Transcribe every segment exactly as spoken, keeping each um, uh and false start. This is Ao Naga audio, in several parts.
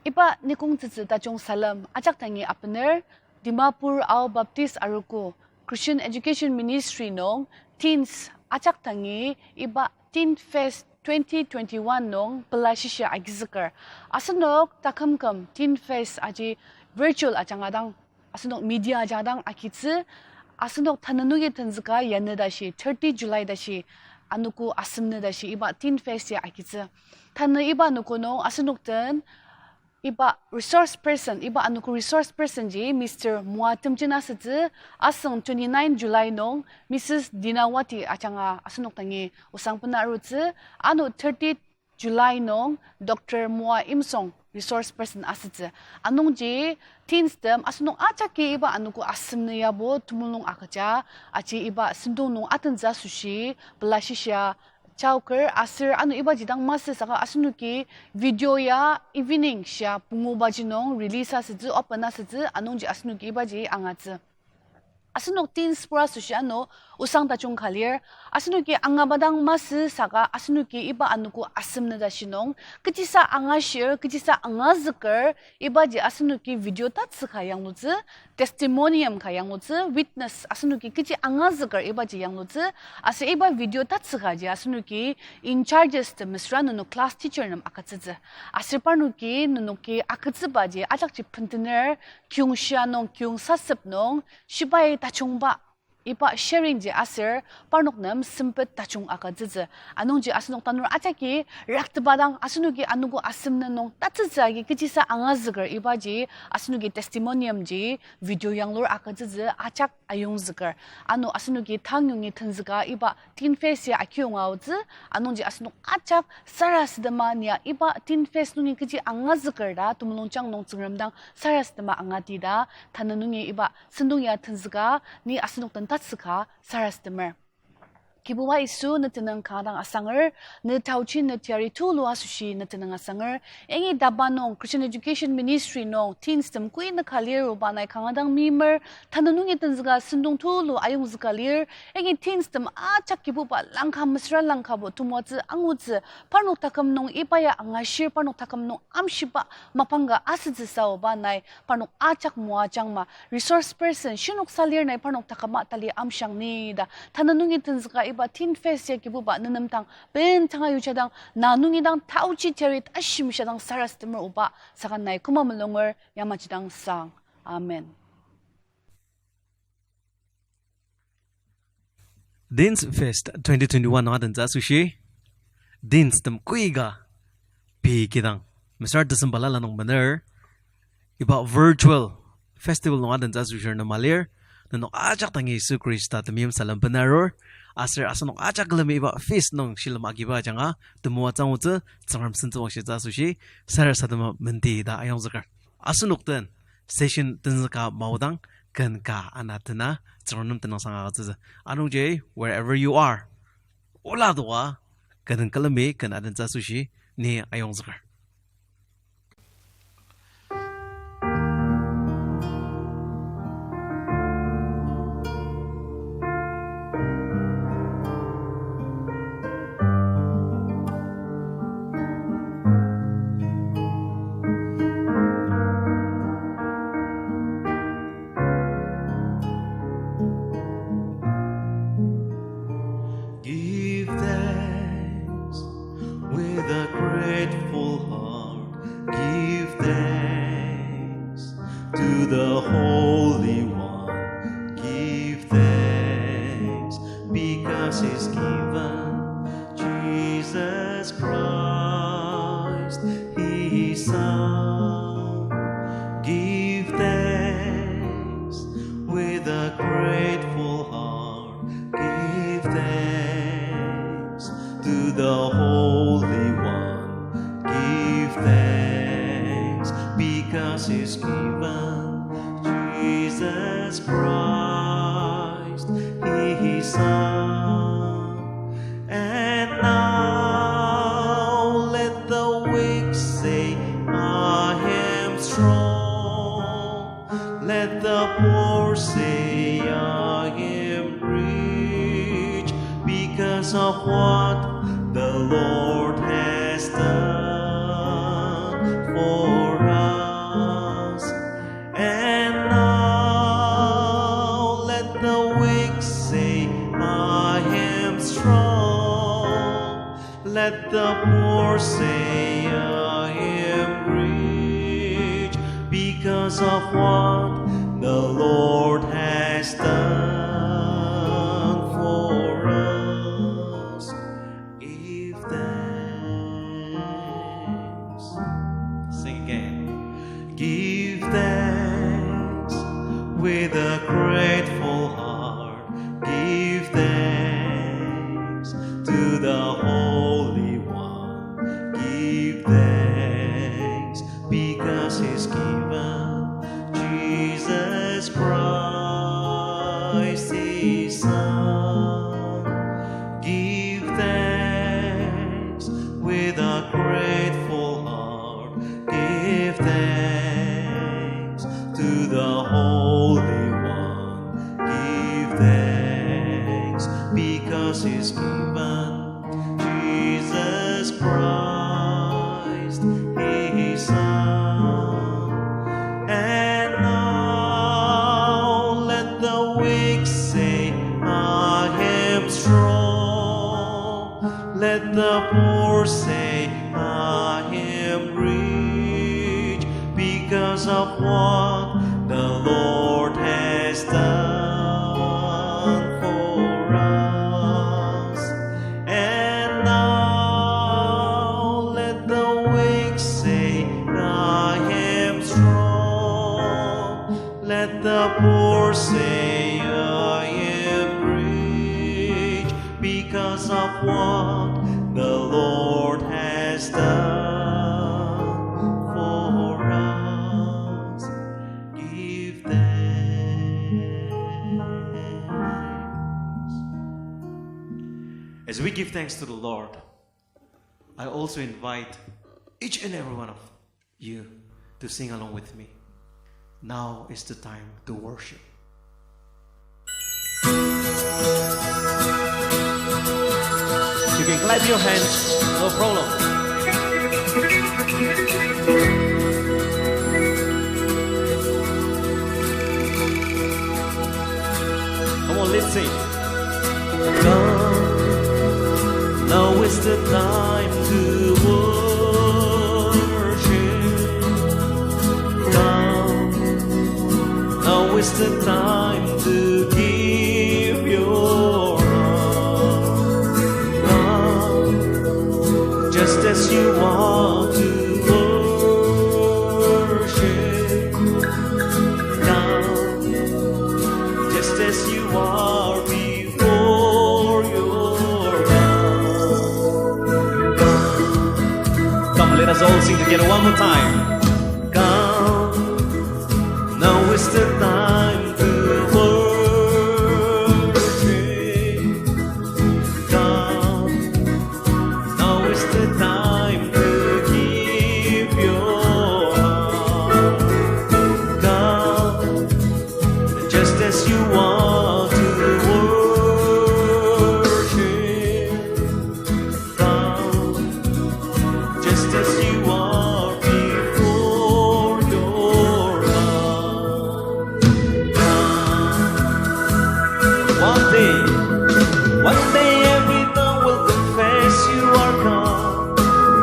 Iba nikong tsütsü tajung salem ajak dangi apener, Dimapur Ao Baptist Arogo Christian Education Ministry nung teens ajak dangi iba Teen Fest twenty twenty-one nung pela shishia agizüker. Asenok takümküm Teen Fest aji virtual ajanga dang, asenok media ajanga dang agitsü, asenok tanü nungi tenzüka yanü tashi, thirty July tashi, anogo asem nü tashi iba Teen Fest ya agitsü. Tanü iba anogo nung asenok den iba resource person, iba anogo resource person ji Mister Moa Temjen asütsü, asüng twenty-nine July nung Missus Dinawati ajanga asenok dangi osang bena arutsü, ano thirty July nung Doctor Moa Imsong resource person asütsü. Anungji teens tem asenok ajaki iba anogo asem nü yabo temulung agüja, aji iba sentong nung atentsü asoshi pela shishia jaoker aser ano ibaji dang masü saka asenoki video ya evening shia pungubaji nung release asütsü, open asütsü, anungji asenoki ibaji angatsü. Asenok teens pur asoshi ano osang tajung ka lir, asenoki angaba dang masü saka asenoki iba anogo asem nü tashi nung kechisa angashir, kechisa angazüker, ibaji asenoki video tatsü ka yanglutsü, testimonium ka yanglutsü, witness asenoki kechi angazüker ibaji yanglutsü, aser iba video tatsü kaji asenoki in charges tem mesüra nenok class teacher nem agütsütsü. Aser parnoki nenoki agütsübaji ajakji bentener, kiyong shia nung, kiyong sasep nung, shibai tajungba, iba sharing ji aser parnok nem sempet tajung agütsütsü. Anungji asenok tanur ajaki raktepa dang asenoki anogo asem nü nung tatsütsü agi kechisa angazüker ibaji asenoki testimonium ji video yanglur agütsütsü ajak ayongzüker. Ano asenoki tang yongi tenzüka iba Teen Fest ya akiyonga aotsü, anungji asenok ajak sarasadema nia iba Teen Fest nungi kechi angazüker ta temulungjang nung Tsüngrem dang sarasadema angati ta, tanü nungi iba sentong ya tenzüka ni asenok den tatsüka sarasademer. Kibuba Yisu, ne tenüng kanga dang asanger, ne taochi ne teyari tulu asoshi ne tenüng asanger. Yangi DABA nung, Christian Education Ministry nung teens tem koi nüka lir, oba nai kanga dang meimer, tanü nungi tenzüka sentong tulu ayongzüka lir. Yangi teens tem ajak Kibuba langka mesüra langkabo temoatsü angutsü, parnok taküm nung iba ya angashir, parnok taküm nung amshiba mapang ka asütsüsa, oba nai parnok ajak moajangma, resource person shinoksa lir nai parnok taküma tali amshiang ni ta, tanü nungi tenzüka iba Teen Fest ya Kibuba ne nem dang bendanga yuja dang, na nungi dang taochi teyari tashimsha dang sarasademer, oba saka nai küma mulunger yamaji dang sang. Amen. Teens Fest twenty twenty-one nung adentsü asoshi, teens tem koi ka pei kidang, mesüra December la lanung mener, iba virtual festival nung adentsü asoshi nema lir, nenok ajak dangi Yisu Khrista temeim salem bena arur, aser asenok ajak külemi iba feast nung shilem agiba ajanga temoatsü angutsü, Tsüngrem sentsüwangshitsü asoshi sarasadema menti ta ayongzüker. Asenok den session tenzüka maodang, ken ka ana tena Tsüngrem nem tenüngsang agütsütsü. Anungji, wherever you are, ola doa, ken külemi ken adentsü asoshi ni ayongzüker. Give thanks with a grateful heart. Give thanks to the Holy One. Give thanks because He's given Jesus Christ, His Son. Give thanks with a grateful heart. Give thanks to the Holy One. Give thanks because He's given Jesus Christ, His Son. And now let the weak say, "I am strong." Let the poor say, "I am rich," because of what the Lord has done for The poor say, "I am rich because of what the Lord has done for us." Give thanks. Sing again. Give thanks with a grateful heart. Give thanks to the Holy One. Give thanks because He's given Jesus Christ, His Son. Give thanks with a grateful heart. Give thanks to the Holy One. Give thanks because He's given Jesus Christ, His Son. And now let the weak say, "I am strong." Let the poor say, "I am rich because of what the Lord has done for us." And now let the weak say, "I am strong." Let the poor say, "I am rich because of what the Lord has done for us." Give thanks. As we give thanks to the Lord, I also invite each and every one of you to sing along with me. Now is the time to worship. You can clap your hands, no problem. Come on, let's sing. Come, now is the time to worship. Come, now is the time to give your heart. Come, just as you are to worship. Come, just as you are before your God. Come, let us all sing together one more time. Come, now is the time to worship. Come, now is the time to give your heart. Come, just as you are to worship. Come, just as you are before your God. One day, one day every tongue will confess you are God.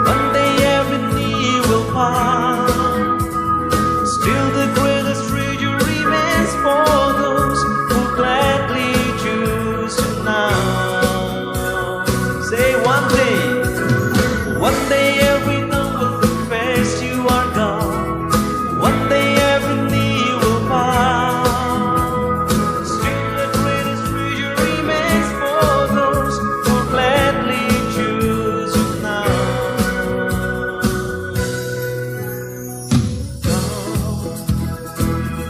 One day every knee will bow. Still the greatest treasure remains for those who gladly choose you now. Say, one day, one day every tongue will confess you are God. One day every knee will bow. Still the greatest treasure remains for those who gladly choose you now. Come,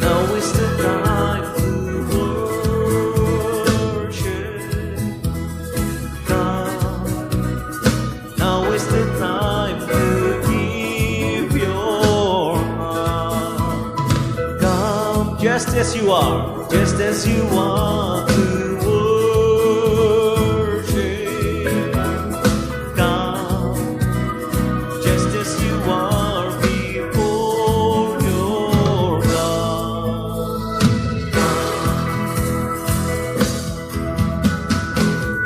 now is the time to worship. Come, now is the time to give your heart. Come just as you are, just as you are to worship. Come just as you are before your God.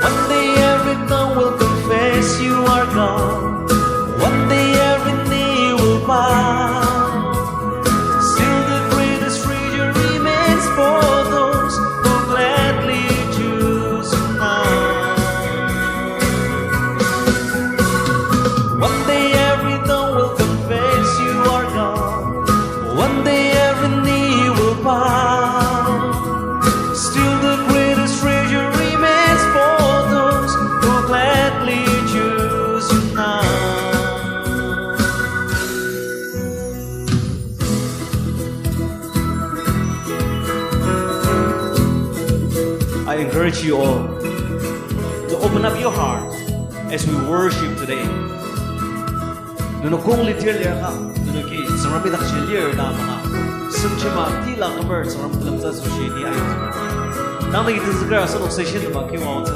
One day every tongue will confess you are God. Still the greatest treasure remains for those who gladly choose him now. One day every tongue will confess you are God. One day every knee will bow. Still the greatest treasure remains for those who gladly choose you now. I encourage you all to open up your heart as we worship today. Nenok kong lidir lir ka, nenoki Tsüngrem idakji lir ta manga. Semchima tila kümer Tsüngrem külemtsü asoshi ni ayongzüker. Tang nagi tenzüker asenok session tema kiwa aotsü.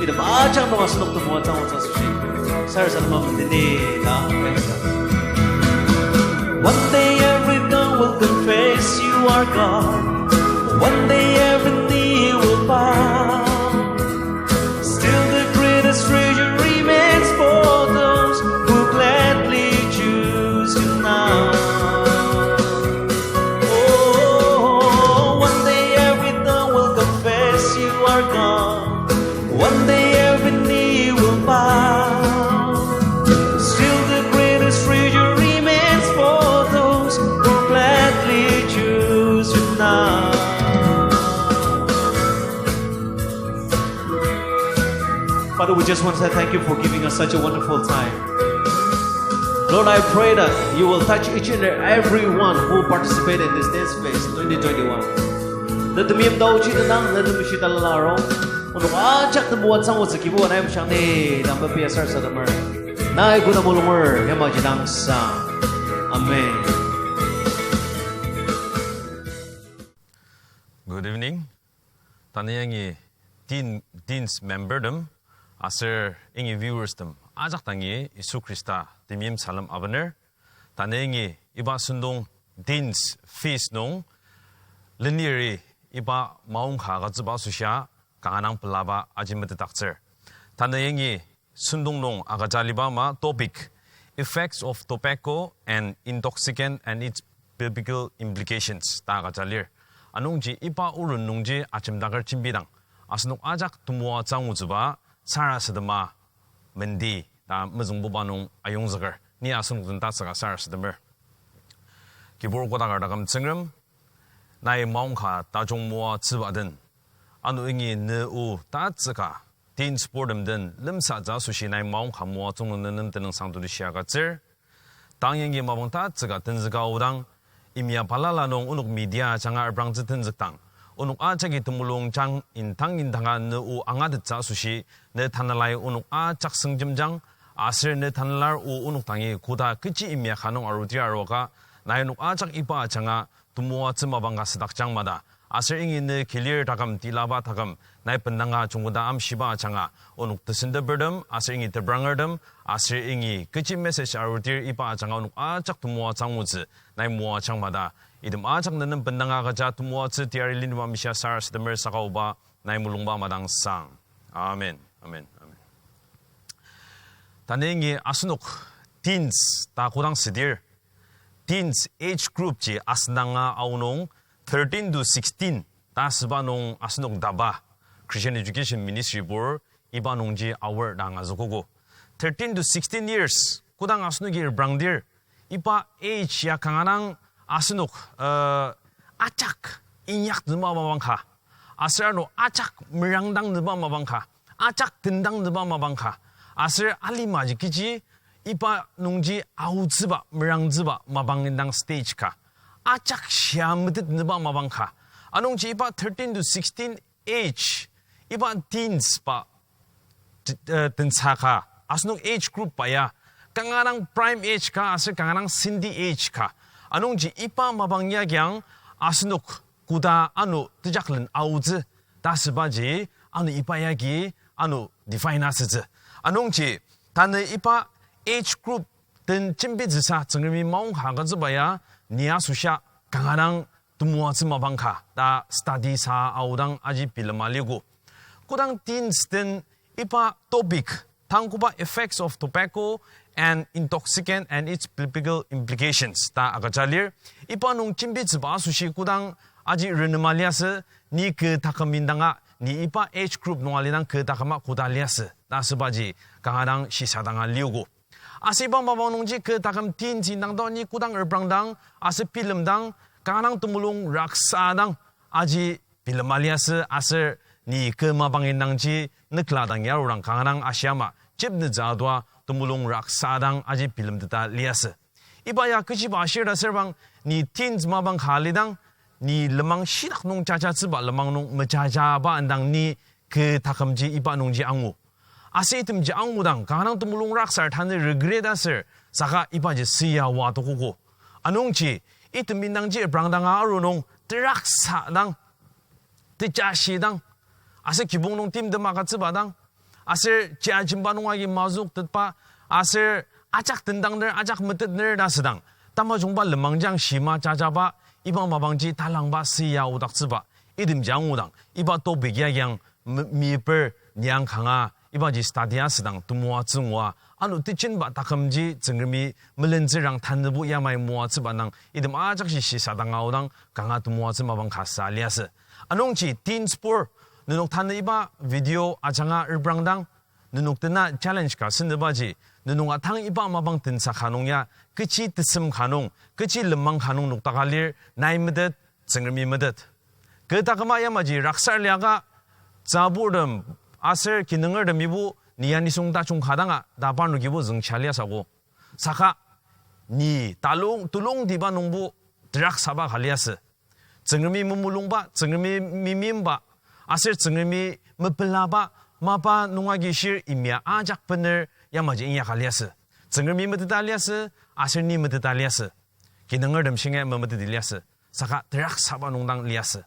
Item ajak nung asenok temoatsü aotsü asoshi. Sarasadema mendeni ta ayongzüker. One day every tongue will confess you are God. One day every knee will bow. Still the greatest treasure remains for those who gladly choose him now. Oh, one day every tongue will confess you are God. One day every knee will bow. Still the greatest treasure remains for those who gladly choose you now. Father, we just want to say thank you for giving us such a wonderful time. Lord, I pray that you will touch each and every one who participated in this Dance Fest twenty twenty-one. Ne temeim taochi tenang, ne temeshi talala arung. Onok ajak temoatsü angutsü Kibuba nai mshang ni, dang bapia sarasademer. Nai koda mulunger, yamaji dang sa. Amen. Good evening. Tanü yangi teen, teens member tem, aser yangi viewers tem ajak dangi Yisu Khrista temeim salem abener. Tanü yangi iba sentong Teens Fest nung leniri iba maongka agütsüba asoshia kanga dang pelaba aji metetdaktsür. Tanü yangi sentong nung agüja aliba ama topic, Effects of Tobacco and Intoxicant and Its Biblical Implications ta agüja lir. Anungji iba oren nungji ajemdaker jembidang, asenok ajak temoatsü angutsüba sarasadema mendi ta mezüngbuba nung ayongzüker. Ni asenok den tatsüka sarasademer. Kibur kodaker taküm Tsüngrem, nai maongka tajung moatsüba den, ano yangi ne o tatsüka teens program den lemsatsü asoshi nai maongka moatsü nung ne nem tenüngsang tulu shia agütsür. Tang yangi mapang tatsüka tenzüka aodang, imya balala nung onok media ajanga reprangtsü tenzükdang, onok ajaki temulungjang indang indanga ne o angatettsü asoshi, ne tanelai onok ajak sengjemjang, aser ne tanelar o onok dangi koda kechi imya ka nung arudir aruaka, nai onok ajak iba ajanga temoatsü mapang ka südakjang mada. Aser yangi ne kilir taküm, tilaba taküm, nai bendanga jungkoda amshiba ajanga, onok tesentepertem, aser yangi teprangertem, aser yangi kechi message arudir iba ajanga onok ajak temoatsü angutsü, nai moajang mada. Item ajak ne nem bendanga agüja temoatsü teyari linuma mishia sarasademer saka oba, nai mulungba madangsang. Amen. Amen. Amen. Tanü yangi asenok teens ta kodang südir, teens age group ji asendanga aonung thirteen to sixteen ta süba nung asenok DABA, Christian Education Ministry bor, iba nungji aor dang azükogo. Thirteen to sixteen years kodang asenoki reprangdir, iba age ya kanga dang asenok, uh, ajak inyak nüba mapang ka, aser ano ajak merangdang nüba mapang ka, ajak tendang nüba mapang ka, aser alimaji kechi iba nungji aotsüba, merangtsüba mapang indang stage ka, ajak shia metet nüba mapang ka. Anungji iba thirteen to sixteen age, iba teens ba t-, uh, tensa ka, asenok age group ba ya, kanga dang prime age ka aser kanga dang sendi age ka. Anungji iba mapang ya kiang asenok koda ano tejaklen aotsü ta sübaji, ano iba yagi ano define asütsü. Anungji tanü iba age group den jembitsüsa Tsüngremi maongka agütsüba ya, ni asoshia kanga dang temoatsü mapang ka ta study sa aodang aji bilema liko. Kodang teens den iba topic, tang koba Effects of Tobacco and intoxicant and its biblical implications ta agüja lir. Iba nung jembitsüba asoshi kodang aji renema liasü, ni kü taküm indanga, ni iba age group nung alidang kü taküma koda liasü ta asübaji kanga dang shisadanga liogo. Aser iba mapang nungji kü taküm teens indang to ni kodang reprangdang, aser bilemdang, kanga dang temulung raksadang, aji bilema liasü aser ni kü mapang indangji nükla dang yarurang kanga dang ashi ama jepnütsü atua temulung raksadang aji bilemteta liasü. Iba ya kechiba ashir ta asürbang ni teens mapang ka alidang ni lenmang shitak nung jajatsüba lenmang nung mejajaba indang ni kü takümji iba nungji angu. Aser itemji angudang kanga dang temulung raksar tanü regret aser saka ibaji süa wa tokogo. Anungji item indangji reprangdanga aru nung teraksadang, tejashidang, aser kibong nung timtem agütsübadang, aser chi ajemba nung agi mazüktetba, aser ajak tendangner, ajak metetner ta asüdang, tamajungba lenmangji ang shima jajaba, iba mapangji talangba süa odaktsüba, itemji angudang iba topic ya yang me-, meper niang kanga ibaji study asüdang temoatsü ngua, ano tejenba takümji Tsüngremi melentsürang tanübo yamai moatsüba nang item ajakji shisadanga aodang kanga temoatsü mapang kasa liasü. Anungji teens pur, nenok tanü iba video ajanga reprangdang, nenok tena challenge ka senübaji, nenok atang iba mapang tensa ka nung ya, kechi tesem ka nung, kechi lenmang ka nung noktaka lir, nai metet, Tsüngremi metet. Kü taküma yamaji raksar liaka, tsaburtem aser kinungertemibo ni ya nisung tajung ka danga ta parnokibo züngsa liasügo. Saka ni talung, tulungtiba nungbo teraksaba ka liasü. Tsüngremi memulungba, Tsüngremi mimimba, aser Tsüngremi mepelaba, mapa nung agi shir imya ajak bener yamaji inyaka liasü. Tsüngremi meteta liasü, aser ni meteta liasü. Kinungertem shinga memeteti liasü. Saka teraksaba nung dang liasü.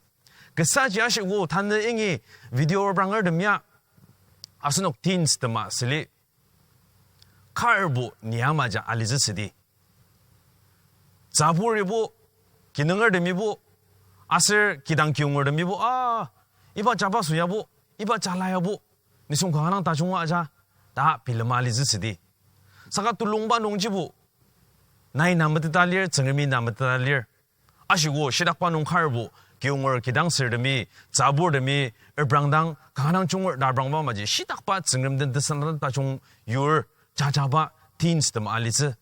Kesaji ashiko tanü ingi video reprangertem ya asenok teens tema süli karbo ni yamaja alitsü südi. Tsaburibo, kinungertemibo, aser kidang kiyongertemibo, a, iba jaba süyabo, iba jala yabo, nisung kanga dang tajunga aja, ta bilema alitsü südi. Saka tulungba nungjibo, nai na meteta lir, Tsüngremi na meteta lir. Ashiko shitakba nung karbo, kiyonger kidangsürtemi, tsaburtemi, reprangdang, kanga dang junger ta reprangba maji, shitakba Tsüngrem den tesendaktep tajung yur, jajaba, teens tem alitsü.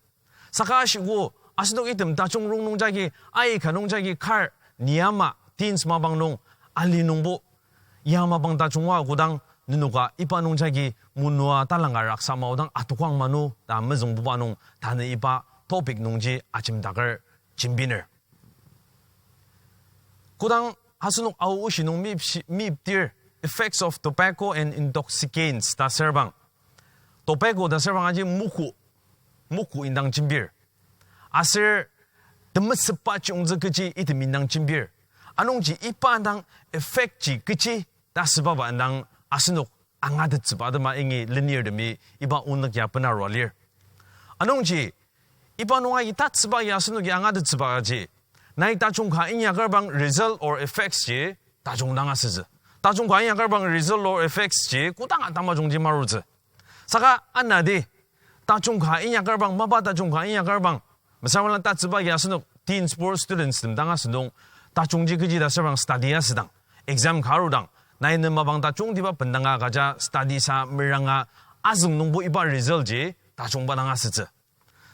Saka ashiko, asenok item tajung rongnung jagi, aika nung jagi kar, ni yama, teens mapang nung, ali nungbo, ya mapang tajunga kodang, nenoka iba nung jagi, munua talangka raksa maodang atokang mano, ta mezüngbuba nung, tanü iba topic nungji ajemdaker jembiner. Kodang asenok Ao oshi nung mip shi-, mipdir, effects of tobacco and intoxicants ta asürbang. Tobacco ta asürbang aji moku, moku indang jembir. Aser temesepba chiyungtsü kechi item indang jembir. Anungji iba indang effect ji kechi ta asübaba indang asenok angatettsüba atema ingi lenirtemi iba onük ya benarua lir. Anungji, iba nunga itatsüba ya asenoki angatettsübaji, nai tajung ka inyaker bang result or effects ji tajung dang asütsü. Tajung ka inyaker bang result or effects ji kodanga tamajungji marutsü. Saka anadi, tajung ka inyaker bang, mapa tajung ka inyaker bang, mesamalang tatsüba ya asenok teens pur students tem dang asünung, tajungji kechi ta asürbang study asüdang, exam ka arudang, nai ne mapang tajungtiba bendanga agüja study sa meranga azüng nungbo iba result ji tajungba dang asütsü.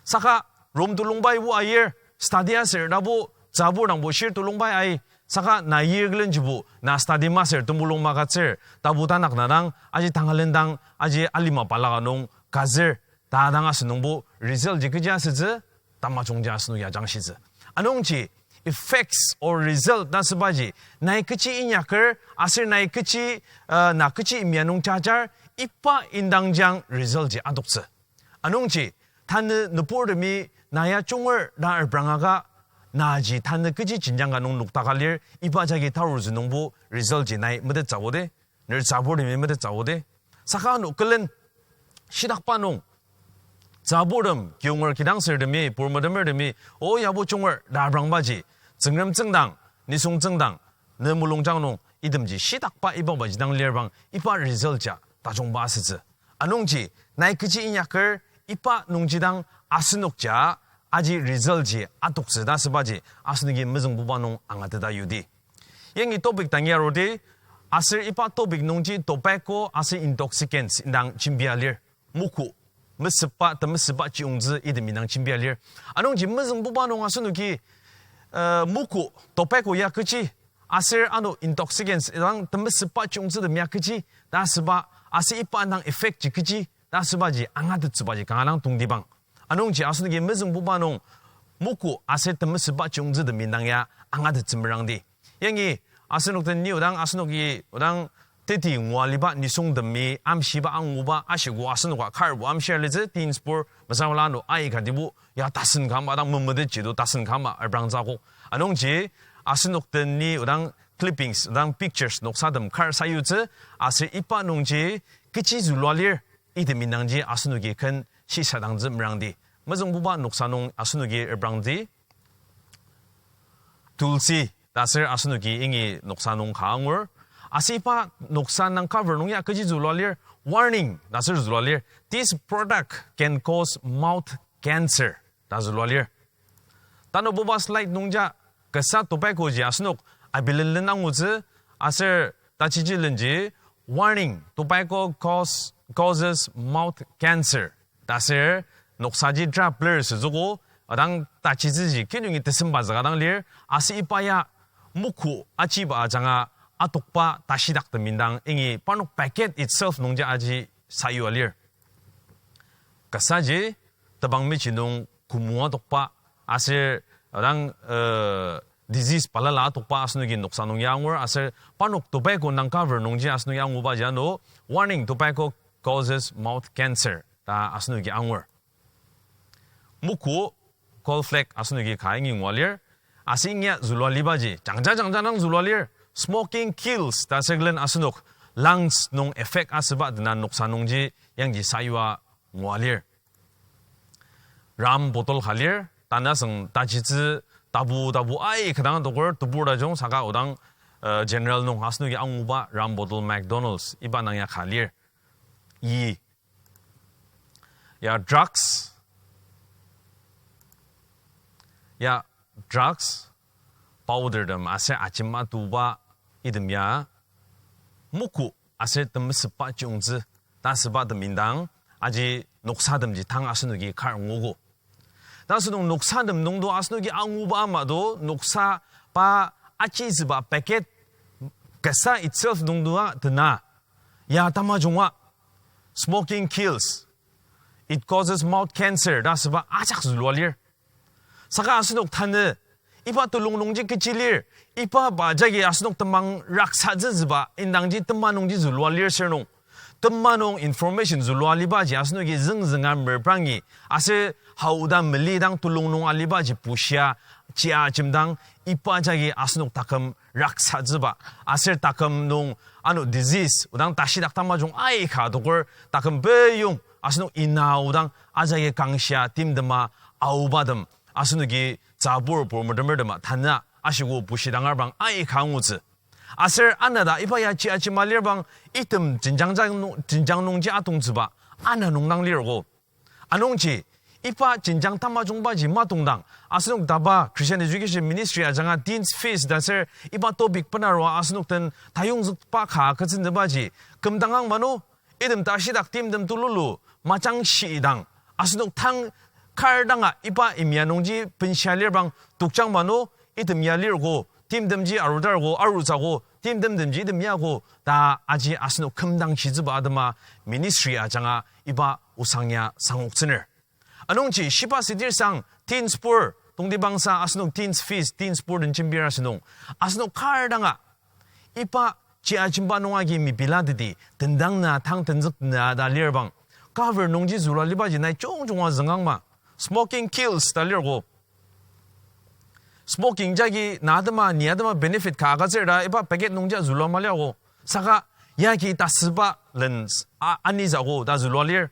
Saka room tulungba ibo ayir, study aser tabo, tsabur dangbo shir tulungba ai, saka na yir külenjibo, na study maser temulung magütsür, tabo tanak na dang, aji tangalendang, aji alima balaka nung, kazür, ta dang asünungbo, result ji kechi asütsü, tamajungji asenok ya jangshitsü. Anungji, effects or result ta asübaji, nai kechi inyaker, aser nai kechi, uh, na kechi imya nung jajar, iba indang jang result ji adoktsü. Anungji, tanü nüburtemi na ya junger ta reprangaka, naji tanü kechi jenjang ka nung noktaka lir, iba jagi tarutsü nungbo result ji nai metettsübo de, ner tsaburtemi metettsübo de. Saka ano külen, shitakba nung, tsaburtem, kiyonger kidangsürtemi, purmetemertemi, o yabo junger ta reprangbaji, Tsüngrem tsüngdang, nisung tsüngdang, ne mulungjang nung, itemji shitakba iba baji dang lirbang, iba result ja tajungba asütsü. Anungji, nai kechi inyaker, iba nungji dang asenok ja aji result ji atoktsü ta asübaji asenoki mezüngbuba nung angateta yudi. Yangi topic dangi arudi, aser iba topic nungji tobacco aser intoxicants indang jembia lir. Moku, mesüba, temesüba chiyungtsü item indang jembia lir. Anungji mezüngbuba nung asenoki, eh, moku, tobacco ya kechi, aser ano intoxicants indang temesüba chiyungtsütem ya kechi ta asüba, aser iba indang effect ji kechi ta asübaji angatettsübaji kanga dang tongtibang. Anungji asenoki mezüngbuba nung moku aser temesüba chiyungtsütem indang ya angatettsü merangdi. Yangi asenok den ni odang asenoki odang teti ngua liba nisungtemi amshiba anguba ashiko asenoka karbo amshia litsü teens pur mesabala ano aikatibo ya tasen kama dang memetet jido tasen kama abrangtsü akok. Anungji asenok den ni odang clippings, odang pictures noksatem kar sayutsü aser iba nungji kechi zülua lir item indangji asenoki ken shisadangtsü merangdi. Mezüngbuba noksa nung asenoki ebrangdi. Tulsi, ta aser asenoki yangi noksa nung ka angur. Aser iba noksa nung cover nung ya kechi zülua lir, warning, ta aser zülua lir. This product can cause mouth cancer, ta zülua lir. Tanabuba slide nungja kasa tobacco ji asenok abilenlen angutsü aser tachichilenji, warning, tobacco cause, causes mouth cancer. Ta aser noksaji draft lir süzüko, adang tachitsüji kinungi tesembazüka dang lir, aser iba ya moku achiba ajanga atokba tashidak temindang ingi parnok packet itself nungji aji sayua lir. Kasaji tebang mechi nung kumu atokba, aser adang, eh, disease balala atokba asenoki noksa nung ya angur, aser parnok tobacco nung cover nungji asenoki anguba ji ano, warning, tobacco causes mouth cancer, ta asenoki angur. Moku, coal flake asenoki ka ingi ngua lir, aser ingia zülua libaji, jangja jangja nung zülua lir, smoking kills, ta aser külen asenok lungs nung effect asüba dena noksa nungji yangji sayua ngua lir. Rum bottle ka lir, tanü asüng tachitsü tabu tabu aika dang adoker tebur tajung saka odang, eh, general nung asenoki anguba rum bottle McDonald's iba nung ya ka lir. I. Ya drugs. Ya drugs, powder tem aser ajima tuba item ya moku aser temesüba chiyungtsü ta asüba temindang aji noksatemji tang asenoki kar nguogo. Ta asenok noksatem nungdo asenoki anguba ama do noksa pa achitsüba packet kasa itself nungdo a tena ya tamajunga smoking kills, it causes mouth cancer ta asüba ajak zülua lir. Saka asenok tanü iba tulung nungji kechi lir, iba ba jagi asenok temang raksatsütsüba indangji tema nungji zülua lir sür nung, tema nung information zülua libaji asenoki züngzünga merprangi, aser haoda meli dang tulung nung alibaji bushia, chia jemdang iba jagi asenok taküm raksatsüba, aser taküm nung ano disease odang tashidak tamajung aika adoker taküm peyong asenok ina odang ajagi kangshia timtema aobatem asenoki tsabur pur metemertema tanü ashiko bushidang arbang aika angutsü. Aser anata iba ya chia jema lirbang item jenjang jang nung, jenjang nungji atongtsüba ana nung dang lirgo. Anungji, iba jenjang tamajungbaji matongdang, asenok DABA, Christian Education Ministry ajanga Teens Fest ta aser iba topic benarua asenok den tayongzükba ka agütsütsübaji kümdangang mano, item tashidak timtem tululu majangshidang, asenok tang kar danga iba imya nungji benshia lirbang tokjang mano, item ya lirgo, timtemji arudargo, arutsügo, timtemtemji item yago ta aji asenok kümdangshitsüba atema ministry ajanga iba osang ya sangoktsüner. Anungji shiba sidir sang teens pur tongtibangsa asenok Teens Fest, teens pur den jembir asünung, asenok kar danga iba chia jemba nung agi mepilateti tendang na tang tenzük na ta lirbang, cover nungji zülua libaji nai jungjunga züngang ma. Smoking kills ta lirgo. Smoking jagi na atema, ni atema benefit ka agütsür ta iba packet nungji zülua maliago. Saka yagi tasüba len a, anitsügo ta zülua lir.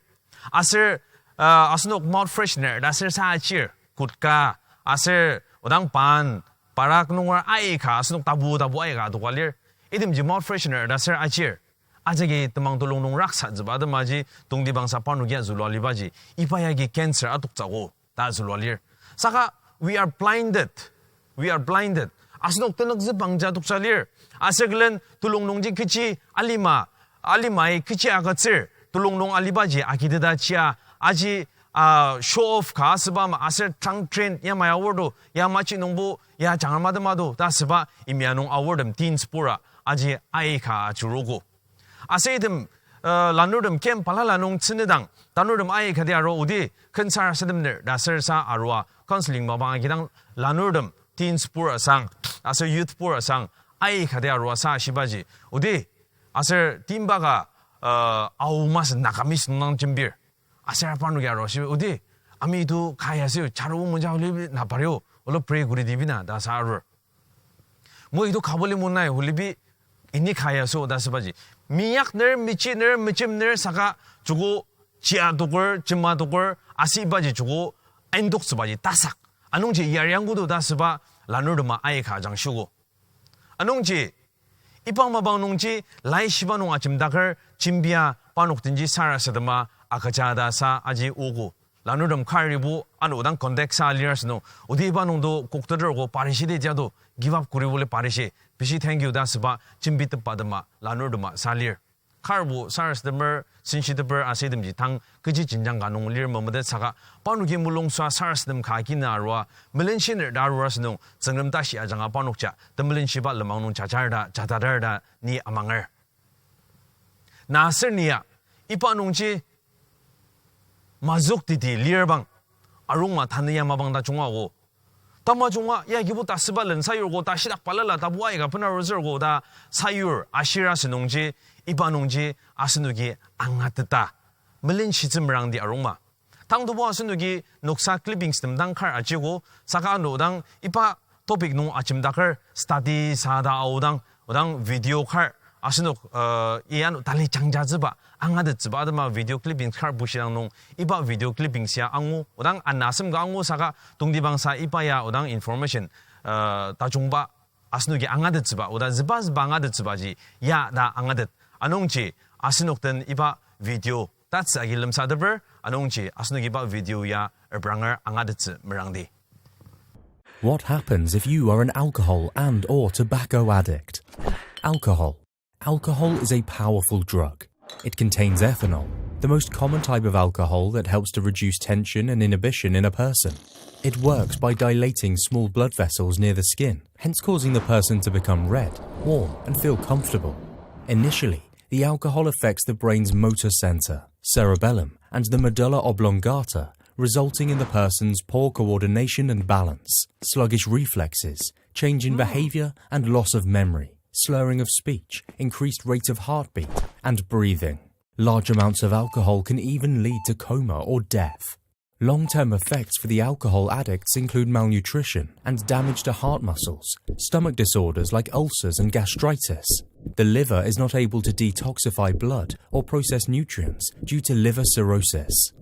Aser, uh, asenok mouth freshener ta aser sa achir, kutka, aser odang pan, parak nunger aika, asenok tabu tabu aika adoka lir. Itemji mouth freshener ta aser achir. Ajagi temang tulung nung raksatsüba atemaji tongtibangsa parnoki ya zülua libaji, iba yagi cancer atoktsüogo ta zülua lir. Saka we are blinded. We are blinded. Asenok tenükzü bangja toksa lir. Aser külen tulung nungji kechi alima, alimai kechi agütsür, tulung nung alibaji agiteta chia, aji, ah, show off ka asüba ama aser tang trend yamai aor to, ya machi nungbo, ya jangra mado mado ta asüba imya nung aortem teens pura, aji aika ajurugo. Aser item, uh, lanurtem camp balala nung tsünedang, tanurtem aikati aru odi, ken sarasademner ta aser sa arua, counseling mapang agidang lanurtem, teens pur asang, aser youth pur asang, aikati arua sa shibaji, odi, aser timba ka, uh, au masü Nagamese nung jembir. Aser parnoki arua shi, odi, ami tu kaya si, charu muja uli na pario, olo pray kuri dibina, ta sa arur. Mo itu kaboli munai hulibi ini kaya so ta asübaji. Miyakner, michiner, mejemner saka joko chia toker, jema toker, asibaji joko aindoktsübaji tasak. Anungji yariang kudo ta asüba lanurtema aika ajang shiogo. Anungji, iba mapang nungji laishiba nung ajemdaker jembia parnok denji sarasadema agüja ta sa aji ogo. Lanurtem karibo ano dang contact sa lir asünung. Odi iba nungdo kokteter ko parishi de jado give up kuri bole parishi. Bishi thank you ta asüba jembitepba tema lanurtema sa lir. Karbo sarasademer, senshiteper aser itemji tang kechi jenjang ka nung lir memetet saka, parnoki mulung sa sarasadem ka kina arua, melenshiner ta arur asünung, Tsüngrem tashi ajanga parnokja temelenshiba lenmang nung jajar ta, jatatar ta ni amanger. Na aser ni ya, iba nungji mazük titi lir bang, arungma tanü ya mapang tajunga ogo. Tamajunga ya kibu ta süba len sayur ko ta shidak balala tabu aika bena rüzür ko ta sayur ashir asünungji, iba nungji asenoki angateta melenshitsü merangdi arungma. Tangtebo asenoki noksa clippings tem dang kar ajiko, saka ano dang iba topic nung ajemdaker study sa ta aodang, odang video kar asenok, uh, iano tali jangjatsüba, angatettsüba atema video clippings kar bushidang nung iba video clippings ya angu, odang ana asem ka angu saka tongtibangsa iba ya odang information, uh, tajungba asenoki angatettsüba, oda züba züba angatettsübaji ya ta angatet. Anungji asenok den iba video tatsü agi lemsateper, anungji asenok iba video ya repranger angatettsü merangdi. What happens if you are an alcohol and or tobacco addict? Alcohol. Alcohol is a powerful drug. It contains ethanol, the most common type of alcohol that helps to reduce tension and inhibition in a person. It works by dilating small blood vessels near the skin, hence causing the person to become red, warm, and feel comfortable. Initially, the alcohol affects the brain's motor center, cerebellum, and the medulla oblongata, resulting in the person's poor coordination and balance, sluggish reflexes, change in behavior, and loss of memory, slurring of speech, increased rate of heartbeat, and breathing. Large amounts of alcohol can even lead to coma or death. Long-term effects for the alcohol addicts include malnutrition and damage to heart muscles, stomach disorders like ulcers and gastritis. The liver is not able to detoxify blood or process nutrients due to liver cirrhosis.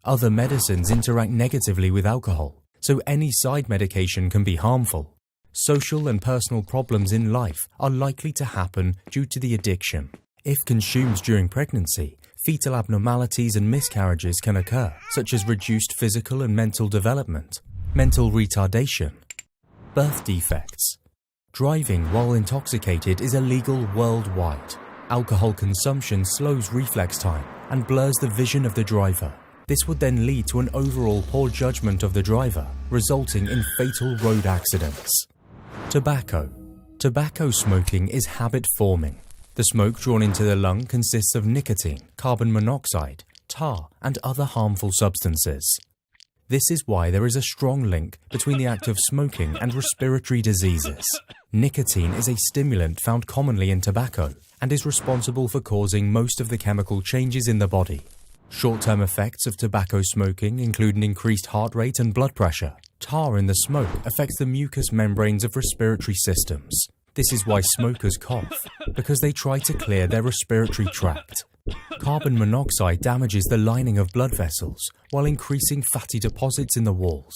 Other medicines interact negatively with alcohol, so any side medication can be harmful. Social and personal problems in life are likely to happen due to the addiction. If consumed during pregnancy, fetal abnormalities and miscarriages can occur, such as reduced physical and mental development, mental retardation, birth defects. Driving while intoxicated is illegal worldwide. Alcohol consumption slows reflex time and blurs the vision of the driver. This would then lead to an overall poor judgment of the driver, resulting in fatal road accidents. Tobacco. Tobacco smoking is habit forming. The smoke drawn into the lung consists of nicotine, carbon monoxide, tar, and other harmful substances. This is why there is a strong link between the act of smoking and respiratory diseases. Nicotine is a stimulant found commonly in tobacco and is responsible for causing most of the chemical changes in the body. Short-term effects of tobacco smoking include an increased heart rate and blood pressure. Tar in the smoke affects the mucous membranes of respiratory systems. This is why smokers cough, because they try to clear their respiratory tract. Carbon monoxide damages the lining of blood vessels while increasing fatty deposits in the walls.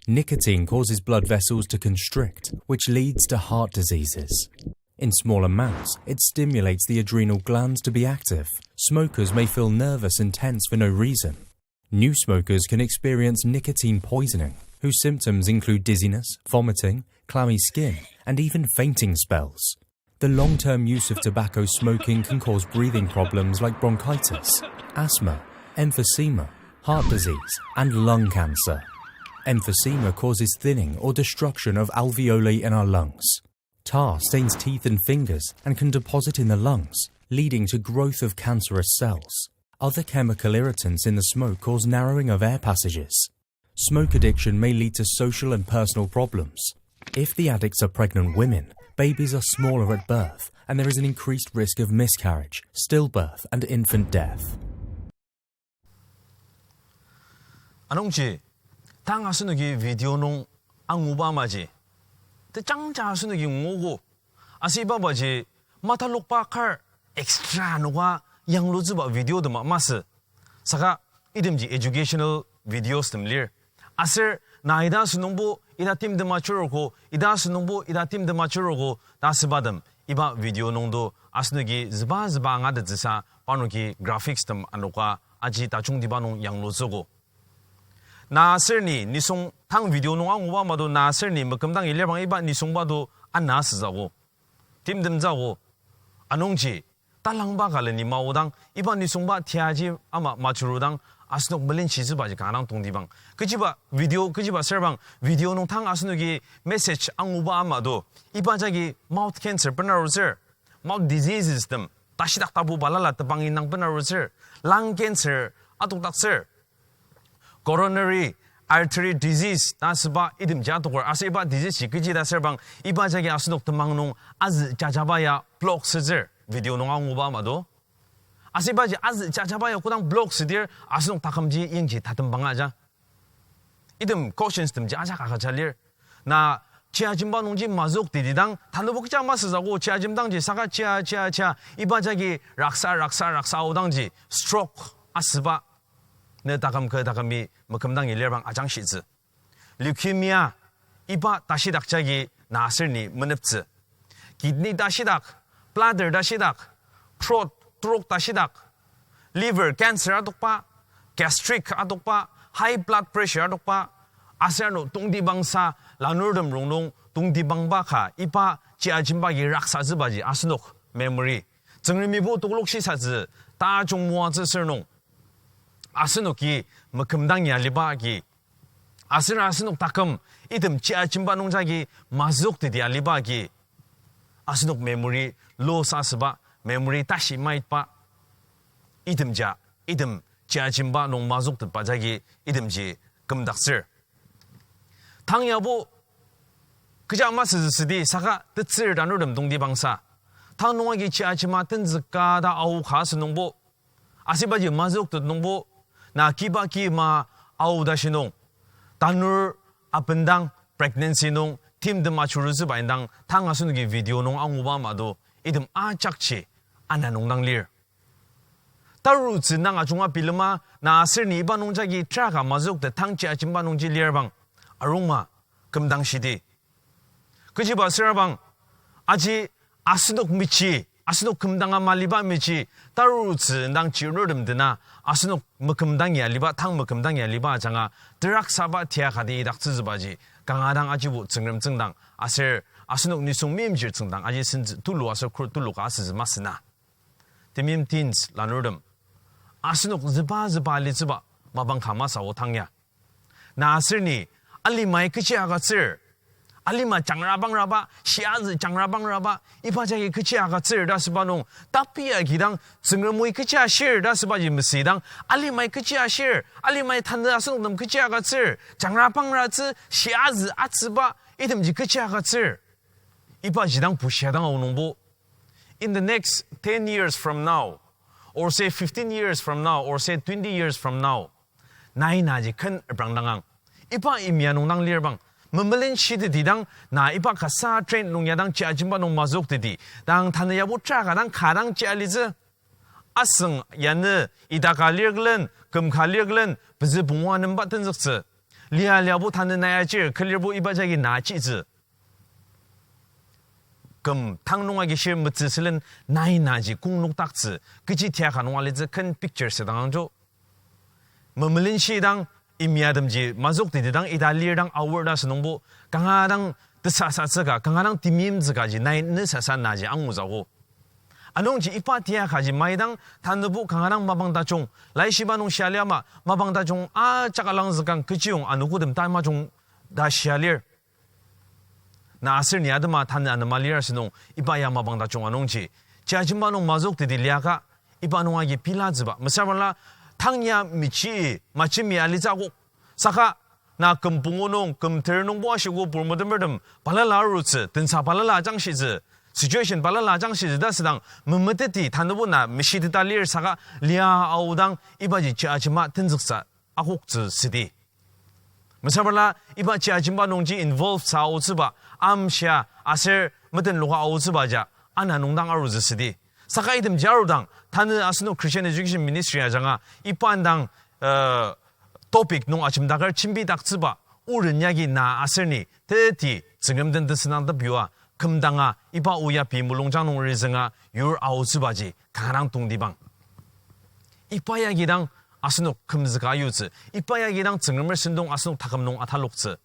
Nicotine causes blood vessels to constrict, which leads to heart diseases. In small amounts, it stimulates the adrenal glands to be active. Smokers may feel nervous and tense for no reason. New smokers can experience nicotine poisoning, whose symptoms include dizziness, vomiting, clammy skin, and even fainting spells. The long-term use of tobacco smoking can cause breathing problems like bronchitis, asthma, emphysema, heart disease, and lung cancer. Emphysema causes thinning or destruction of alveoli in our lungs. Tar stains teeth and fingers and can deposit in the lungs, leading to growth of cancerous cells. Other chemical irritants in the smoke cause narrowing of air passages. Smoke addiction may lead to social and personal problems. If the addicts are pregnant women, babies are smaller at birth, and there is an increased risk of miscarriage, stillbirth, and infant death. Anungji, tang asenoki video nung anguba amaji, tejangja asenoki nguogo. Aser iba baji matalokba kar extra nunga yanglutsüba video tema masü. Saka itemji educational videos tem lir. Aser na ita asünungbo ita timtem achirogo, ita asünungbo ita timtem achirogo ta asübatem iba video nungdo asenoki züba züba angatettsüsa parnoki graphics tem anoka aji tajungtiba nung yanglutsüogo. Na aser ni nisung tang video nung anguba ama do na aser ni mekümdangi lirbang iba nisungba do ana asütsüogo. Timtemtsüogo. Anungji, talangba ka leni maodang, iba nisungba tiaji ama majurudang, asenok melenshitsübaji kanga dang tongtibang. Kechiba video, kechiba serbang video nung tang asenoki message anguba ama do, iba jagi mouth cancer benarutsür, mouth diseases tem, tashidak tapu balala tebang indang benarutsür, lung cancer adokdaktsür, coronary artery disease ta asüba itemji adoker, aser iba disease ji kechi ta serbang, iba jagi asenok temang nung azü jajaba ya block sütsür, video nung anguba ama do. Aser ibaji azü jajaba ya kodang block südir, asenok takümji yangji tatembang aja. Item cautions temji ajak agüja lir. Na, chia jemba nungji mazük tetidang, tanübo kecha masütsüogo, chia jemdangji saka chia, chia, chia, iba jagi raksa, raksa, raksa aodangji stroke asüba ne taküm kü takümi mekümdangi lirbang ajangshitsü. Leukemia, iba tashidak jagi na aser ni meneptsü. Kidney tashidak, bladder tashidak, throat, trok tashidak, liver cancer adokba, gastric adokba, high blood pressure adokba, aser ano tongtibangsa lanurtem rongnung tongtibangba ka iba chia jemba agi raksatsübaji asenok memory. Tsüngremibo tokolokshi satsü tajung moatsü sür nung, asenoki mekümdang ya aliba agi, aser asenok taküm item chia jemba nungjagi mazük teti aliba agi, asenok memory loss asüba, memory tashi maitba, itemja, item chia jemba nung mazük tetba jagi itemji kümdaktsür. Tang yabo kecha masütsü südi saka tetsür tanurtem tongtibangsa, tang nung agi chia jema tenzüka ta ao ka asünungbo, asübaji mazük tet nungbo, na kiba kima ao tashi nung, tanur abendang pregnancy nung timtem achurutsüba indang tang asenoki video nung anguba ama do, item ajakji ana nung dang lir. Tarutsü nang ajunga bilema, na aser ni iba nungjagi traka mazük tet tang chia jemba nungji lirbang, arungma, kümdangshidi. Kechiba sürabang, aji asenok mechi, asenok kümdanga maliba mechi, tarutsü indang chirnurtem dena, asenok mekümdang ya aliba, tang mekümdang ya aliba ajanga, terak saba tia kati idaktsütsübaji, kanga dang ajibo Tsüngrem tsüngdang, aser asenok nisung meimchir tsüngdang, aji sentsü tulu aser kur tulu ka asütsü masü na. Temeim teens lanurtem, asenok züba züba alitsüba mapang ka masü o tang ya. Na aser ni, alimai kechi agütsür, alima jangrapangraba, shiazü jangrapangraba, iba jagi kechi agütsür ta asüba nung, tapi agidang Tsüngremi kechi ashir ta asübaji mesüidang, alimai kechi ashir, alimai tanü asenok nem kechi agütsür, jangrapangratsü, shiazü atsüba, itemji kechi agütsür. Ibaji dang bushia dang aonungbo, in the next ten years from now, or say fifteen years from now, or say twenty years from now, nai naji ken reprangdangang. Iba imya nung dang lirbang, memelen shiteti dang, na iba kasa train nung ya dang chia jemba nung mazük teti, dang tanü yabo traka dang ka dang chia litsü. Asüng yanü, ita ka lir külen, küm ka lir külen, pezü pungwa nemba tenzüktsü. Lia liabo tanü nai ajir, külirbo iba jagi na chitsü. küm tang nung agi shir metsü sülen nai naji kong nokdaktsü, kechi tiaka nung alitsü ken picture sedang angjo. Memelenshidang, imiatemji mazüktetidang ita lir dang aor ta asünungbo, kanga dang tesasatsüka, kanga dang timimtsükaji nai ne sasa naji angutsü ko. Anungji iba tiakaji maidang tanübo kanga dang mapang tajung, laishiba nung shia lia ama, mapang tajung ajak alangzükang kechiyong anogotem tamajung ta shia lir. Na aser ni atema tanü anema lir asünung, iba ya mapang tajung anungji, chi ajemba nung mazükteti liaka, iba nung agi pilatsüba. Mesüra bangla, tang ya mechi, majemi alitsü akok. Saka, na küm pungu nung, küm ter nungbo ashiko purmetemertem balala arutsü, tensa balala ajangshitsü, situation balala ajangshitsü ta asüdang, memeteti tanübo na meshiteta lir saka lia aodang ibaji chi ajema tenzüktsü akoktsü südi. Mesüra bangla iba chi ajemba nungji involve sa aotsüba, amshia aser metenloka aotsüba ja, ana nung dang arutsü südi. Saka itemji arudang, tanü asenok Christian Education Ministry ajanga, iba indang, uh, topic nung ajemdaker jembidaktsüba, oren yagi na aser ni, teti, Tsüngrem den tesünangtep yua, kümdanga, iba o ya pei mulungjang nung rizünga, yur aotsübaji, kanga dang tongtibang. Iba yagi dang asenok kümzüka yutsü. Iba yagi dang Tsüngremer sentong asenok taküm nung ataloktsü.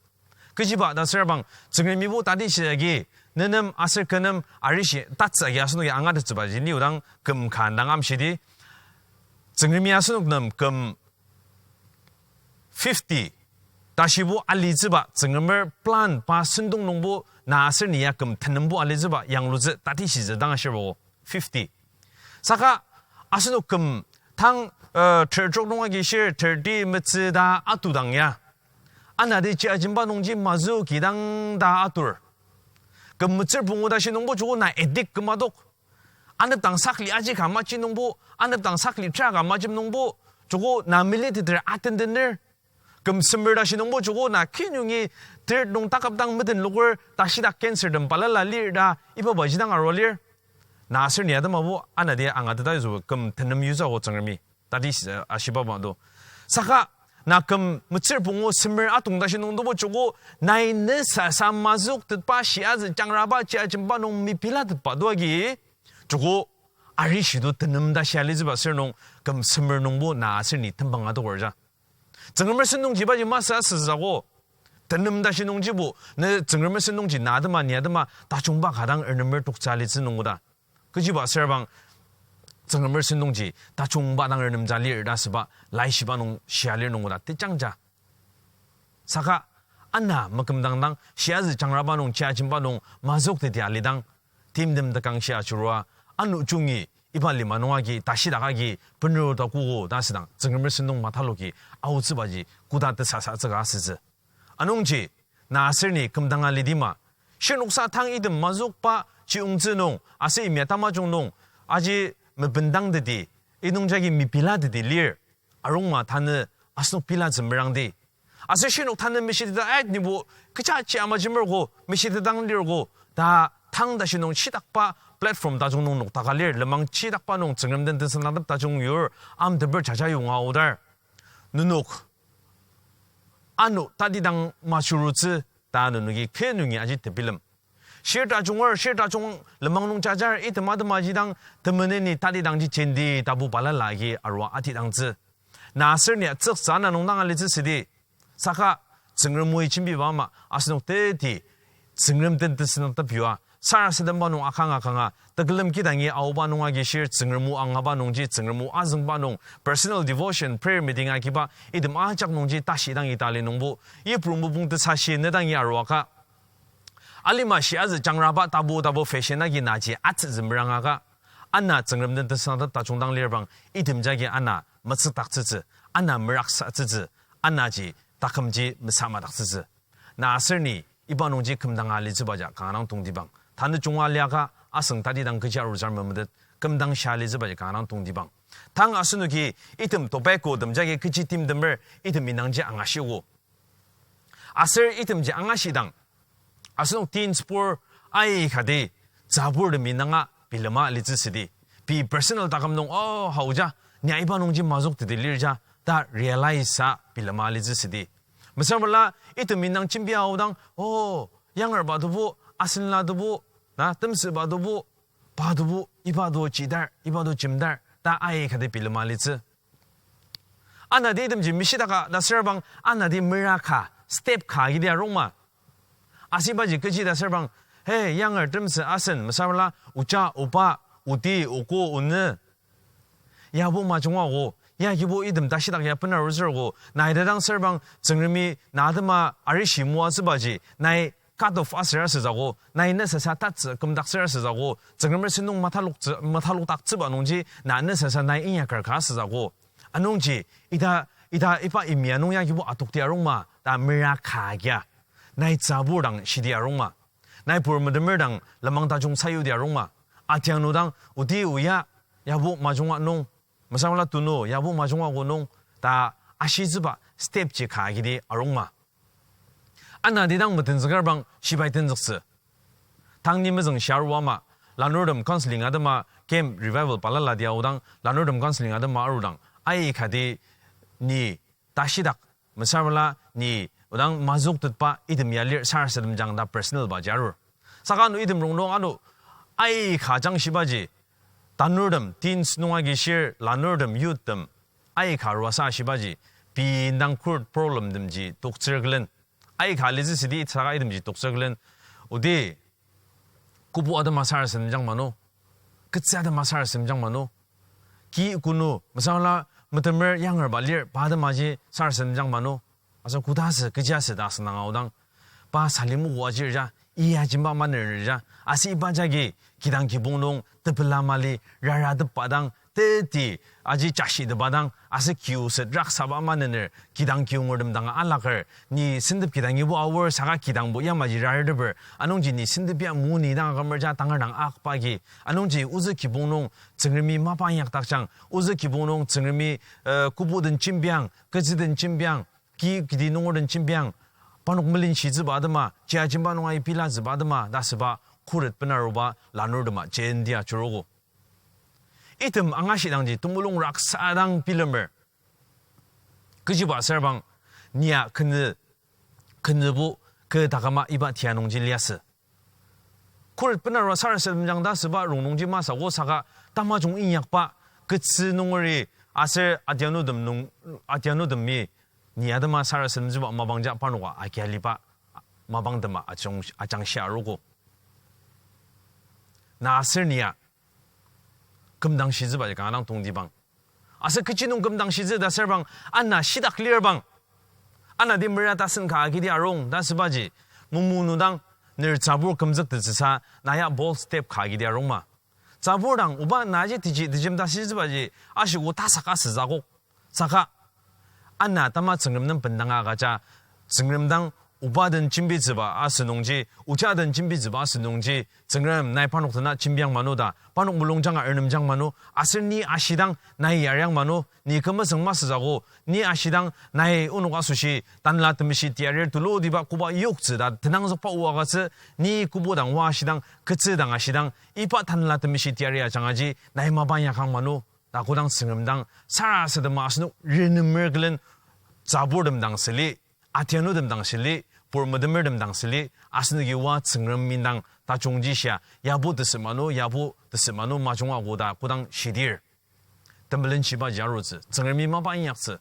Kechiba ta asürabang, Tsüngremibo tati shia agi, nenem aser kü nem arishi tatsü agi asenoki angatettsübaji liudang küm ka indang amshidi. Tsüngremi asenok nem küm fifty tashibo alitsüba, Tsüngremer plan pa sentong nungbo na aser ni ya küm tenembo alitsüba yanglutsü tati shitsü dang ashirbo fifty. Saka asenok küm tang, uh, ter trok nung agi shir thirty metsü ta atudang ya, anati chi ajemba nungji mazü kidang ta atur. Küm metsür pungu tashi nungbo joko na addict kümadok. Anepdang sakli aji ka maji nungbo, anepdang sakli tra ka maji nungbo, joko na meliteter atendener. Küm semer tashi nungbo joko na kinyungi dirt nung takapdang metenloker tashidak cancer tem balala lir ta iba baji dang arua lir. Na aser ni atemabo anati angateta yutsü küm tenem yutsü ko Tsüngremi. Tati shi-, ashiba ma do. Saka na küm metsür pungu semer atong tashi nungbo joko nai ne sasa mazüktetba shiazü jangraba chi ajemba nung mepilatetba do agi, joko arishi do tenem ta shia alitsüba sür nung küm semer nungbo na aser ni tembang adoker ja. Tsüngremer sentongji ibaji masü asütsü ko. Tenem tashi nungjibo, ne Tsüngremer sentongji na atema ni atema tajungba ka dang ernemer toktsü alitsü nungoda. Kechiba asürabang, Tsüngremer sentongji tajungba dang ernemtsü lir ta asüba, laishiba nung shia lir nungoda tejangja. Saka, ana mekümdang dang, shiazü jangraba nung, chi ajemba nung, mazükteti alidang, timtem tekangshi ajurua, ano jungi, iba lima nung agi, tashidak agi, bener ta kogo ta asüdang, Tsüngremer sentong mataloki, aotsübaji, koda tesasatsüka asütsü. Anungji, na aser ni kümdanga lidima, shirnoksa tang item mazükba chiyungtsü nung, aser imya tamajung nung, aji mebendangteti, inung jagi mepilateti lir, arungma tanü asenok pilatsü merangdi. Aser shirnok tanü meshiteta ait nibo, kecha chi amajimerko, meshitetang lirko, ta tang tashi nung shitakba platform tajung nung noktaka lir, lenmang shitakba nung Tsüngrem den tesünangtep tajung yur, am teper jaja yonga aodar. Nenok ano tatidang majurutsü ta nenoki kü nungi aji tebilem. Shir tajunger, shir tajung lenmang nung jajar, item atema aji dang temeneni tatidangji jenti tapu balala agi arua atidangtsü. Na aser ni atsüktsü ana nung dang alitsü südi. Saka Tsüngrem oi jembiba ama asenok teti Tsüngrem den tesünangtep yua, sarasademba nung akang akanga, tekülem kidangi aoba nung agi shir Tsüngrem o angaba nungji, Tsüngrem o azüngba nung, personal devotion, prayer meeting agiba, item ajak nungji tashi dang itali nungbo, Yipru mopung tesashi nedangi aruaka. Alima shiazü jangraba tapu tapu fashion agi naji atsütsü merangaka. Ana Tsüngrem den tesünangtep tajung dang lirbang, item jagi ana metsükdaktsütsü, ana meraksatsütsü, anaji takümji mesamadaktsütsü. Na aser ni iba nungji kümdanga alitsübaja kanga dang tongtibang. Tanü junga liaka asüng tatidang kechi aruzar memetet, kümdang shia alitsübaji kanga dang tongtibang. Tang asenoki item tobacco tem jagi kechi timtemer item indangji angashiogo. Aser itemji angashidang, asenok teens pur aikati, tsüburtemi nanga bilema alitsü südi. Pei personal taküm nung, oh, haoja, ni iba nungji mazükteti lirja, ta realize sa bilema alitsü südi. Mesüra bangla, item indang jembi aodang, oh, yangerba tebu, asenla tebu, Na, temsü pa tobo, pa tobo, iba to chidar, iba to chimdar, ta aikati bilema litsü. Anati itemji mishidaka ta asürbang, anati mera ka, step ka agidi arungma. Aser ibaji kechi ta asürbang, he, yanger temsü asen, mesüra oja, oba, oti, oko, onü. Yabo majunga ko, ya kibo item tashidak ya benarutsür ko, nai ta dang asürbang, Tsüngremi na atema arishi moatsübaji, nai cut off asür asütsü ko, nai nesasa tatsü kümdaktsür asütsü ko, Tsüngremer sentong mataloktsü, matalokdaktsüba nungji, na nesasa nai inyaker ka asütsü ko. Anungji, ita, ita iba imya nung ya kibo atokti arungma, ta mera ka agia. Nai tsabur dang shidi arungma. Nai pur metemer dang lenmang tajung sayudi arungma. Atianu dang, oti oya, yabo majunga nung, mesüra tunu, yabo majunga ko nung, ta ashitsüba step ji ka agidi arungma. Anati dang metenzükerbang shibai tenzüktsü. Tang ni mezüng shia arua ama, lanurtem counseling atema camp revival balala dia aodang, lanurtem counseling atema arudang, aikati ni tashidak, mesüra ni odang mazüktetba item ya lir sarasademjang ta personal baji arur. Saka ano item rongnung ano aika ajang shibaji, tanurtem, teens nung agi shir, lanurtem, youth tem, aika arua sa shibaji, pei indang court problem temji toktsür külen. Aika alitsü südi saka itemji toktsür külen. Odi, kobo atema sarasademjang mano. Ketsü atema sarasademjang mano. Ki kunu, mesüra metemer yangerba lir, pa atemaji sarasademjang mano. Aser kodasü, kechiasü ta asüngdang aodang. Pa salimogo ajir ja, iya jimba maner ja. Aser iba jagi, kidang kibong nung, tepela mali, rara tepa dang, teti, aji jashi tepa dang, aser kiu set raksaba manener, kidang kiungertem dang alaker, ni sentep kidangibo aor saka kidangbo yamaji rarteper, anungji ni sentep ya moni dang akümer ja tangar dang akba agi, anungji ozü kibong nung Tsüngremi mapa inyakdakjang, ozü kibong nung Tsüngremi, eh, kobo den jembiang, ketsü den jembiang, ki kiti nunger den jembiang, parnok melenshitsüba atema, jia jimba nung ai pilatsüba atema, ta asüba, khuret benaruba, lanurtema, jentia ajurugo. Item angashidangji temulung raksadang bilemer. Kechiba asürbang, nia kenü, kenübo, kü taküma iba tia nungji liasü. Khuret benarua sarasademjang ta asüba rongnungji masü ko saka tamajung inyakba ketsü nungeri aser adianutem nung, adianutemi ni atema sarasademtsüba mapangja parnoka agia aliba mapangtema ajung, ajangshia arugo. Na aser nia kümdangshitsübaji kanga dang tongtibang. Aser kechi nung kümdangshitsü ta asürbang, ana shitak lirbang. Anati mera tasen ka agidi arung ta asübaji, mumu nudang, ner tsabur kümzüktettsüsa, na ya bold step ka agidi arungma. Tsabur dang, oba naji tiji, tiji mdangshitsübaji, ashiko tasak asütsü akok. Saka, ana tama Tsüngrem nem bendanga agüja, Tsüngrem dang oba den jembitsüba asünungji, oja den jembitsüba asünungji, Tsüngrem nai parnok dena jembiang manu ta, parnok mulungjanga ernemjang manu, aser ni ashidang nai yariang manu, ni kümesüng masütsü ko, ni ashidang nai onok asoshi, Tanela Temeshi tiarir tulutiba koba yoktsü ta tenangzükba oa agütsü, ni kobo dang oa ashidang, ketsü dang ashidang, iba Tanela Temeshi tiari ajangaji, nai mapa inyakang manu, ta kodang Tsüngrem dang sarasadema asenok renemer külen, tsaburtem dang süli, atianutem dang süli, pur metemertem dang süli, asenoki oa Tsüngrem indang tajungji shia, yabo tesü manu, yabo tesü manu majunga koda kodang shidir. Temelenshibaji arutsü, Tsüngremi mapa inyaktsü.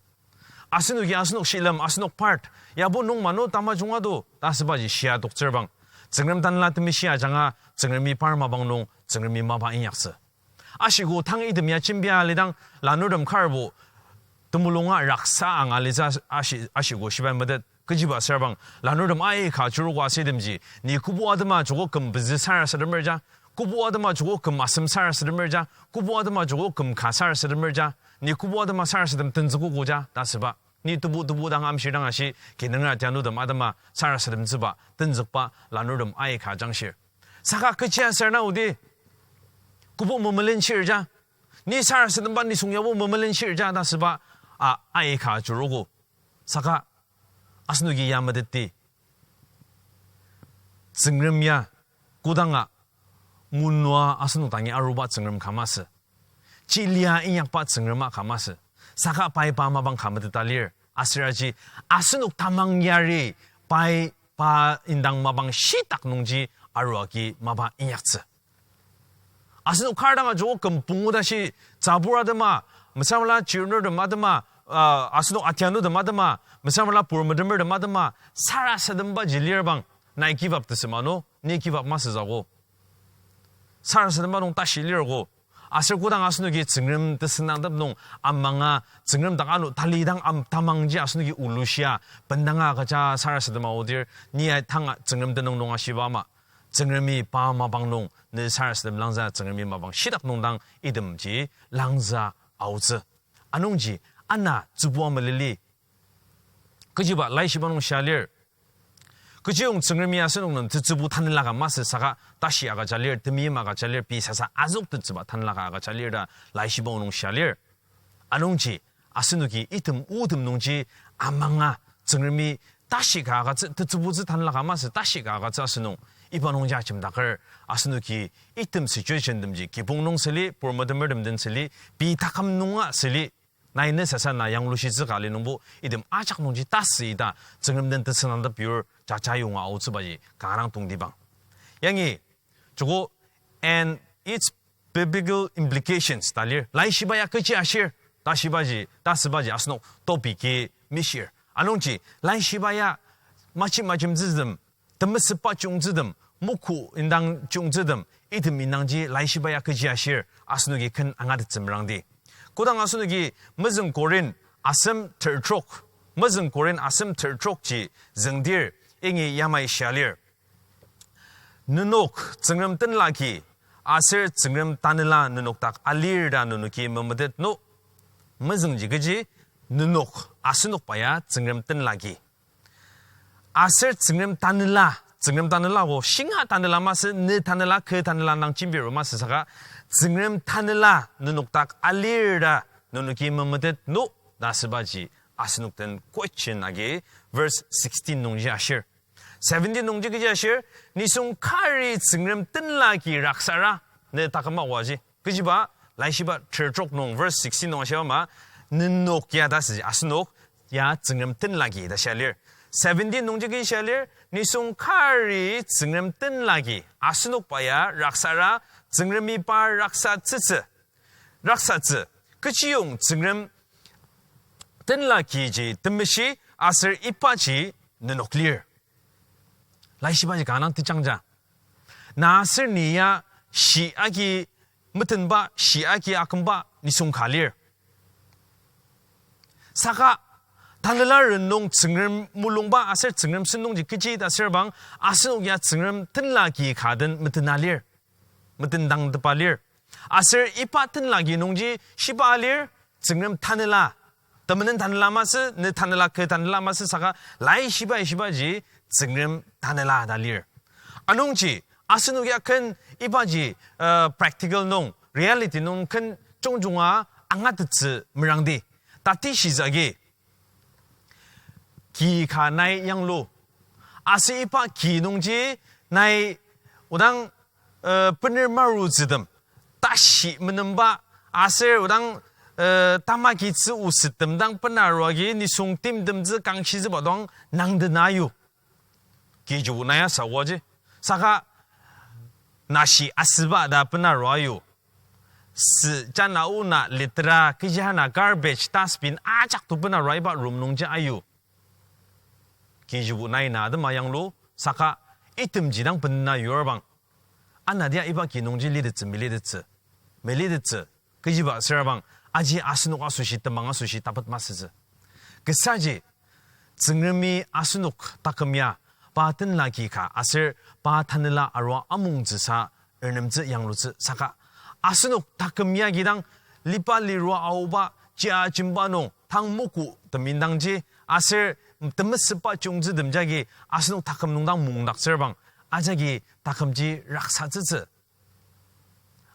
Asenoki asenok shilem, asenok part, yabo nung manu tamajunga do, ta asübaji shia toktsürbang. Tsüngrem Tanela Temeshi ajanga, Tsüngremi par mapang nung, Tsüngremi mapa inyaktsü. Ashiko tang item ya jembia alidang, lanurtem karbo, temulunga raksa anga alitsü ashi, ashiko shibai metet, kechiba asürbang, lanurtem aika ajurugo aser itemji, ni kobo atema joko küm pezü sarasademer ja, kobo atema joko küm asem sarasademer ja, kobo atema joko küm ka sarasademer ja, ni kobo atema sarasadem tenzükogo ja, ta asüba. Ni tebu tebu dang amshir dang ashi, kinungra tianutem atema sarasademtsüba, tenzükba, lanurtem aika ajangshir. Saka kechi aser na odi, kobo memelenshir ja, ni sarasademba nisung yabo memelenshir ja, ta asüba, a, aika ajurugo. Saka, asenoki ya metetti. Tsüngrem ya, kodanga, ngunua asenok dangi aruba Tsüngrem ka masü. Chilia inyakba Tsüngrem ka masü. Saka pai pa mapang ka meteta lir. Aser aji, asenok tamang yari, pai pa indang mapang shitak nungji arua agi mapa inyaktsü. Asenok kar dang ajoko küm pungu tashi tsabur atema, mesüra chirnurtem atema, uh, asenok atianutem atema, mesüra pur metemertem atema, sarasadembaji lir bang, nai give up tesü mano, ni give up masü sako. Sarasademba nung tashi lir ko. Aser kodang asenoki Tsüngrem tesüngdangtep nung amanga Tsüngrem dak ano talidang am tamangji asenoki ulushia, bendanga agüja sarasadema odir, ni ai tanga Tsüngrem tenüng nung ashiba ama. Tsüngremi pa mapang nung ne sarasadem langzü Tsüngremi mapang shitak nung dang itemji langzü aotsü. Anungji ana tsübua melili. Kechiba laishiba nung shia lir. Kechiyong Tsüngremi asenok nem tetsübu tanela ka masü saka tashi agüja lir, temeim agüja lir, pei sasa azük tetsüba tanela ka agüja lir ta laishiba nung shia lir. Anungji asenoki item otem nungji amanga Tsüngremi tashi ka agütsü, tetsübutsü tanela ka masü tashi ka agütsü asenung. Iba nungji ajemdaker asenoki item situation temji kibong nung süli, pur metemertem den süli, pei taküm nunga süli, nai ne sasa na yanglushitsü ka ali nungbo item ajak nungji tasü ita Tsüngrem den tesüngdangtep yur jaja yonga aotsübaji kanga dang tongtibang. Yangi, joko and its biblical implications ta lir. Laishiba ya kechi ashir, ta shibaji, ta sübaji asenok topic-i mishir. Anungji, laishiba ya machi majemtsütem, temesüba chiyungtsütem, moku indang chiyungtsütem, item indangji laishiba ya kechi ashir, asenoki ken angatettsü merangdi. Kodang asenoki mezüng Korin asem ter trok, mezüng Korin asem ter trokji züngdir, ingi yamai shia lir. Nenok Tsüngrem tenlaki, aser Tsüngrem tanela nenok dak alir ta nenoki memetet no. Mezüngji kechi, nenok asenokba ya Tsüngrem tenlaki. Aser Tsüngrem tanela, Tsüngrem tanela ko, shinga tanela masü, ne tanela, kü tanela nung jembiru masü saka, Tsüngrem tanela nenok dak alir ta nenoki memetet no, ta sübaji asenok den question agi verse sixteen nungji ashir. Seventeen nungji kechi ashir, nisung kari Tsüngrem tenlaki raksara, ne taküma oaji. Kechiba, laishiba ter trok nung verse sixteen nung ashiba ama, nenok ya ta süji asenok, ya Tsüngrem tenlaki ta shia lir. Seventeen nungji kechi shia lir, nisung kari Tsüngrem tenlaki, asenokba ya raksara, Tsüngremi pa raksatsütsü, raksatsü, kechiyong Tsüngrem tenlakiji temeshi aser ibaji nenok lir. Laishibaji kanga dang tejangja. Na aser ni ya shi agi metenba, shi agi akümba nisung ka lir. Saka, tanela ren nung Tsüngrem mulungba aser Tsüngrem sentongji kechi ta asür bang, asenok ya Tsüngrem tenlaki ka den metena lir, metendangtepa lir. Aser iba tenlaki nungji shiba lir, Tsüngrem tanela, temenen tanela masü, ne tanela, kü tanela masü saka, laishiba, shibaji Tsüngrem tanela ta lir. Anungji, asenok ya ken ibaji, uh, practical nung, reality nung ken jungjunga angatettsü merangdi. Tati shizagi, ki ka nai yanglu. Aser iba ki nungji nai odang, uh, bener marutsütem, tashi menemba, aser odang, uh, tamaki tsü osettem dang bena arua agi nisung timtemtsü kangshitsüba dang nangdena ayu. Kijibo nai asa oaji. Saka nashi asüba ta bena arua ayu. Sü jana ona litera kechi ana garbage dustbin ajak to bena arua iba room nungji ayu. Kijibo nai na atema yanglu saka itemji dang bena yur bang. Ana dia iba ki nungji litettsü, melitettsü, melitettsü. Kechiba asür bang, aji asenok asoshi, temang asoshi, tapet masütsü. Kesaji, Tsüngremi asenok taküm ya, pa tenlaki ka, aser pa tanela arua amungtsüsa, ernemtsü yanglutsü saka. Asenok taküm ya kidang, liba lirua aoba, jia jemba nung, tang moku temindangji, aser temesüba chiyungtsütem jagi, asenok taküm nung dang mungdaktsür bang, ajagi takümji raksatsütsü.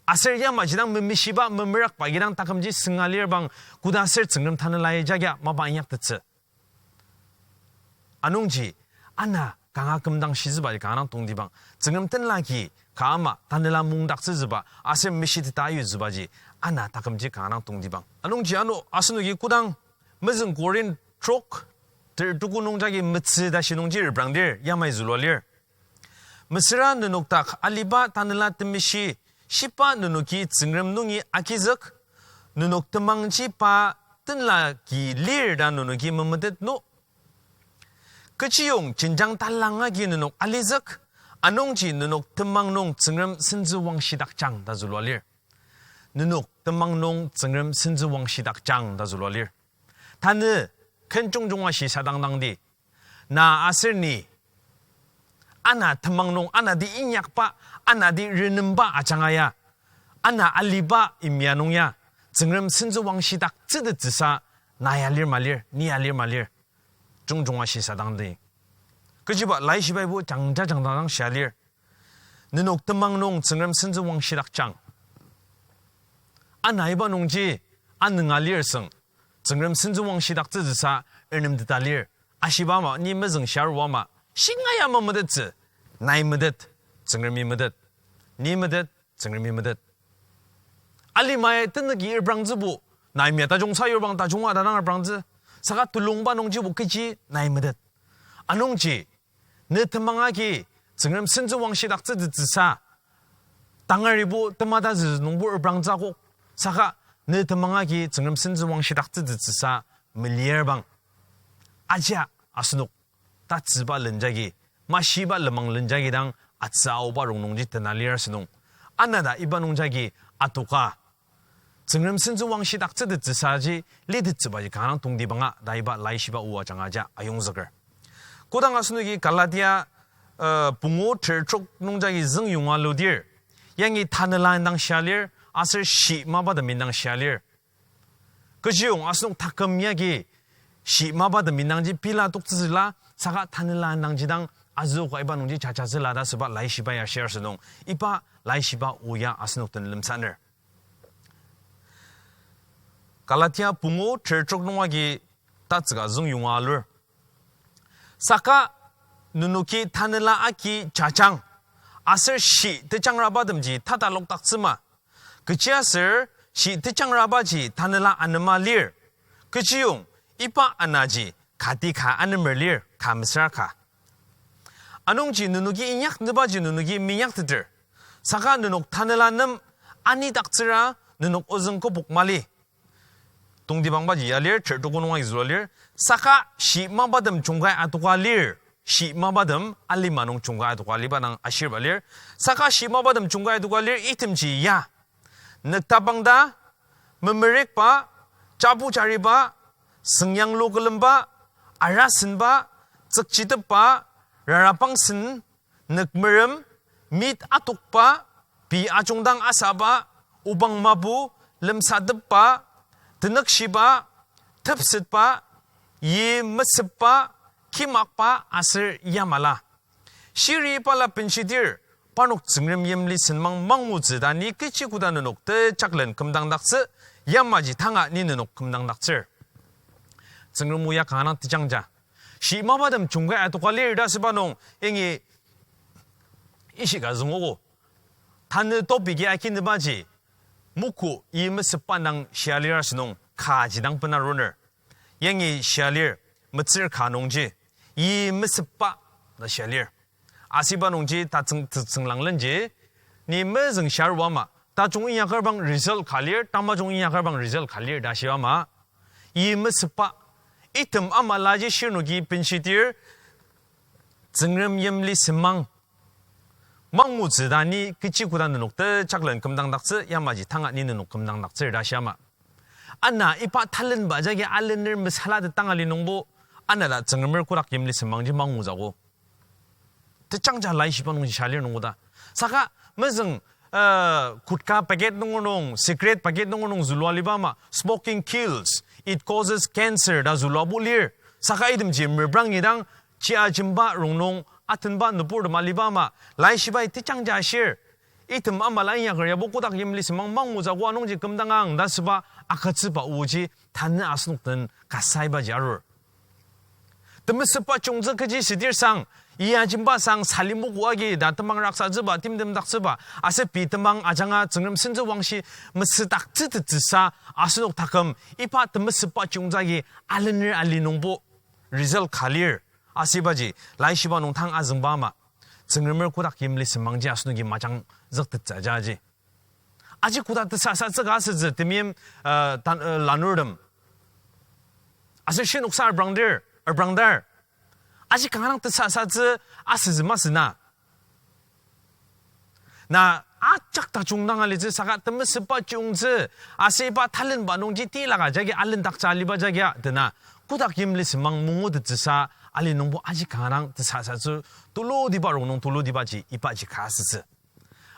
Aser yamaji dang memishiba, memerakba kidang takümji sünga lir bang, koda aser Tsüngrem tanelai jagi mapa inyaktettsü. Anungji, ana kanga kümdang shizübaji kanga dang tongtibang, Tsüngrem tenlaki ka ama tanela mungdaktsütsüba, aser mishiteta ayutsübaji, ana takümji kanga dang tongtibang. Anungji ano asenoki kodang, mezüng Korin trok, ter tuku nung jagi metsü ta shi nungji reprangdir, yamai zülua lir. mesüra nenok dak aliba Tanela Temeshi shiba nenoki Tsüngrem nungi agizük, nenok temangji pa tenla ki lir ta nenoki memetet no. Kechiyong jenjang talang agi nenok alizük, anungji nenok temang nung Tsüngrem sentsü wangshidakjang ta zülua lir. Nenok temang nung Tsüngrem sentsü wangshidakjang ta zülua lir. Tanü ken jungjunga shisadangdangdi, na aser ni, ana temang nung, anati inyakba, anati renemba ajanga ya, ana aliba imya nung ya, Tsüngrem sentsü wangshidaktsütettsüsa, na ya lir ma lir, ni ya lir ma lir. Jungjunga shisadangdi, kechiba laishiba ibo jangja jangdangdang shia lir. Nenok temang nung Tsüngrem sentsü wangshidakjang. Ana iba nungji anünga lir süng, Tsüngrem sentsü wangshidaktsütsüsa renemteta lir. Ashiba ama, ni mezüng shiarua ama, shinga ya memetettsü, nai metet, Tsüngremi metet. Ni metet, Tsüngremi metet. Alimai tenüki reprangtsübo, nai mia tajung sayurbang tajunga tanang reprangtsü. Saka tulungba nungjibo kechi nai metet. Anungji, ne temang agi Tsüngrem sentsü wangshidaktsütettsüsa, tangaribo temata zü nungbo reprangtsü akok. Saka ne temang agi Tsüngrem sentsü wangshidaktsütettsüsa melirbang, ajia asenok tatsüba lenjagi, mashiba lenmang lenjagi dang atsü aoba rongnungji tena lir asünung. Anata iba nungjagi atoka, Tsüngrem sentsü wangshidaktsütettsüsaji litettsübaji kanga tongtibanga ta iba laishiba o ajanga ja ayongzüker. Kodang asenoki Galatia, uh, pungu ter trok nungjagi züngyonga ludir, yangi tanela indang shia lir, aser shi mapatem indang shia lir. Kechiyong asenok taküm yagi shi mapatem indangji pela toktsütsüla, saka tanela indangji dang azüoka iba nungji jajatsüla ta süba laishiba ya shir asünung, iba laishiba o ya asenok den lemsaner. Galatia pungu ter trok nung agi tatsüka züngyonga alur. Saka nenoki tanela agi jajang, aser shi tejangrabatemji tatalokdaktsüma. Kechiaser shi tejangrabaji tanela anema lir. Kechiyong iba anaji kati ka anemer lir, ka mesüra ka. Anungji nenoki inyaknübaji nenoki minyakteter. Saka nenok tanela nem anidaktsüra nenok ozüng kübok mali. Tongtibangbaji ya lir, ter trok nung agi zülua lir. Saka shi mapatem jungkai atoka lir. Shi mapatem alima nung jungkai atoka aliba dang ashirba lir. Saka shi mapatem jungkai atoka lir, itemji ya: nüktabangta, memerikba, chapu chariba, süngyanglu külemba, arasenba, tsükchitepba, rarapangsen, nükmerem, mit atokba, pei ajungdang asaba, obang mapu, lemsatepba, tenükshiba, tepsetba, yi mesepba, kimakba aser yamala. Shiri pala benshidir, parnok Tsüngrem yimli senmang mangutsü ta ni kechi koda nenok tejaklen kümdangdaktsü, yamaji tanga ni nenok kümdangdaktsür. Tsüngrem o ya kanga tejangja. Shi mapatem jungkai atoka lir ta süba nung, yangi ishika züngogo. Tanü topic ya akinübaji, moku yi mesepba dang shia lir asünung, kaji dang bena roner. Yangi shia lir, metsür ka nungji, yi mesepba ta shia lir. Asüba nungji tatsüng, tatsüng langlenji, ni mezüng shiarua ama, tajung inyaker bang result ka lir, tamajung inyaker bang result ka lir ta shiba ama, yi mesepba, item amalaji shirnoki benshidir, Tsüngrem yimli senmang mangutsü ta ni kechi koda nenok tejaklen kümdangdaktsü, yamaji tanga ni nenok kümdangdaktsür ta shia ama. Ana iba talenba jagi alener mesalatet tang ali nungbo, ana ta Tsüngremer kotak yimli senmangji mangutsüogo. Tejangja laishiba nungji shia lir nungoda. Saka mezüng, uh, gutka packet nungerung, cigarette packet nungerung zülua aliba ama, smoking kills, it causes cancer ta züluabo lir. Saka itemji meprang idang, chia jemba rongnung atenba nüburtem aliba ama, laishibai tejangja ashir, item amala inyaker yabo kotak yimli senmang mangutsüogo, anungji kümdangang ta süba agütsüba oji tanü asenok den kasaibaji arur. Temesepba chiyungtsü kechi shidir sang, iya jemba sang, salimogo agi ta temang raksatsüba, timtemdaktsüba, aser pei temang ajanga Tsüngrem sentsü wangshi mesüdaktsütettsüsa asenok taküm iba temesepba chiyungtsü agi alener ali nungbo result ka lir, asübaji laishiba nung tang azüngba ama. Tsüngremer kotak yimli semangji asenoki majangzüktettsü ajaji. Aji koda tesasatsü ka asütsü temeim, uh, tan-, uh, lanurtem. Aser shinoksa arbrangdir, arbrangdar. Aji kanga dang tesasatsü asütsü masü na. Na ajak tajung dang alitsü saka temesüba chiyungtsü, aser iba talenba nungji tilaka jagi alendaktsü aliba jagi a dena. Kotak yimli semang mangutettsüsa ali nungbo aji kanga dang tesasatsü tulutiba rongnung tulutibaji ibaji ka asütsü.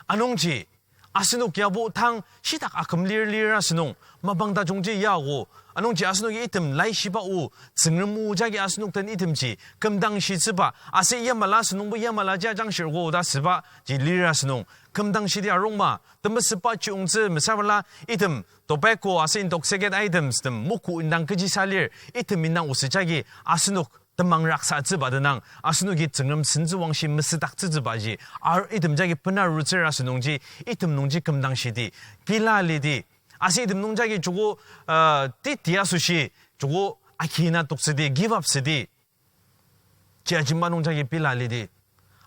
Anungji, asenok yabo tang shitak aküm lir lir asünung, mapang tajungji yako, anungji asenoki item laishiba o, Tsüngrem o jagi asenok den itemji, kümdangshitsüba, aser yamala asünungbo yamalaji ajangshirko ta sübaji lir asünung, kümdangshidi arungma, temesüba chiyungtsü mesabala item, tobacco aser intoxicated items tem, moku indang kechisa lir, item indang oset jagi, asenok temang raksatsüba tenang, asenoki Tsüngrem sentsüwangshi mesüdaktsütsübaji, ar item jagi penarutsür asünungji, item nungji kümdangshidi, pila lidi, aser item nung jagi joko, uh, titi asoshi, joko akina toktsüdi, give up südi, ji ajimba nung jagi pila lidi,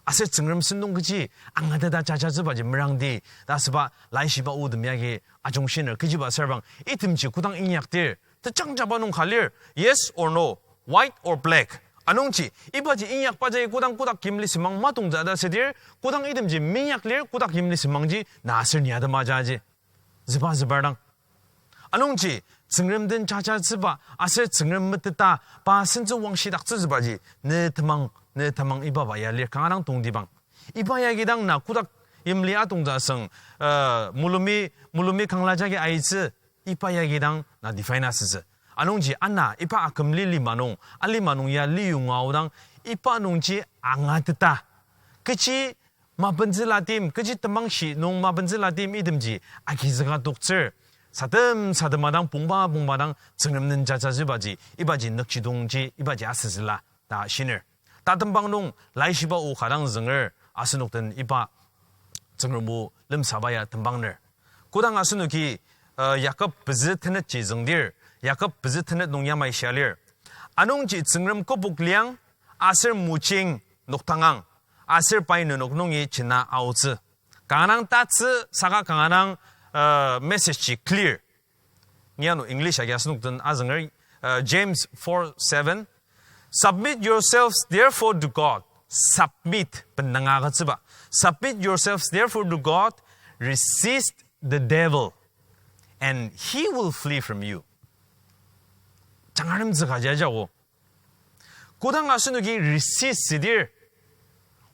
aser Tsüngrem sentong kechi angateta jajatsübaji merangdi, ta süba laishiba o tem yagi ajungshiner, kechiba asür bang, itemji kodang inyakdir, tejangjaba nung ka lir, yes or no, white or black. Anungji, ibaji inyakba jagi kodang kotak yimli semang matongtsü ta südir, kodang itemji minyak lir, kotak yimli semangji na aser ni atema jaji. Züba zübar dang. Anungji, Tsüngrem den jajatsüba, aser Tsüngrem meteta, pa sentsüwangshidaktsütsübaji, ne temang, ne temang ibaba ya lir kanga dang tongtibang. Iba yagi dang na kotak yimli atongtsü asüng, uh, mulumi, mulumi kangla jagi aitsü, iba yagi dang na define asütsü. Anungji ana iba akümli lima nung, alima nung ya liyonga aodang, iba nungji angateta, kechi mapentsüla tim, kechi temangshi nung mapentsüla tim itemji agizüka toktsür, sadem sadema dang pongba pongba dang Tsüngrem den jajatsübaji, ibaji nükjidongji, ibaji asütsüla ta shiner. Ta tembang nung laishiba o ka dang zünger, asenok den iba Tsüngrem o lemsaba ya tembangner. Kodang asenoki, uh, Yakob pezü tenetji züngdir, Yakob pezü tenet nung yamai shia lir. Anungji Tsüngrem kübok liang, aser mojing noktangang, aser pai nenok nungi jena aotsü. Kanga dang tatsü saka kanga dang, uh, message ji clear. Ni ano English agi asenok den azünger, uh, James four seven. Submit yourselves therefore to God. Submit, bendanga agütsüba. Submit yourselves therefore to God. Resist the devil, and he will flee from you. Jangarem züka jajago. Kodang asenoki resist südir,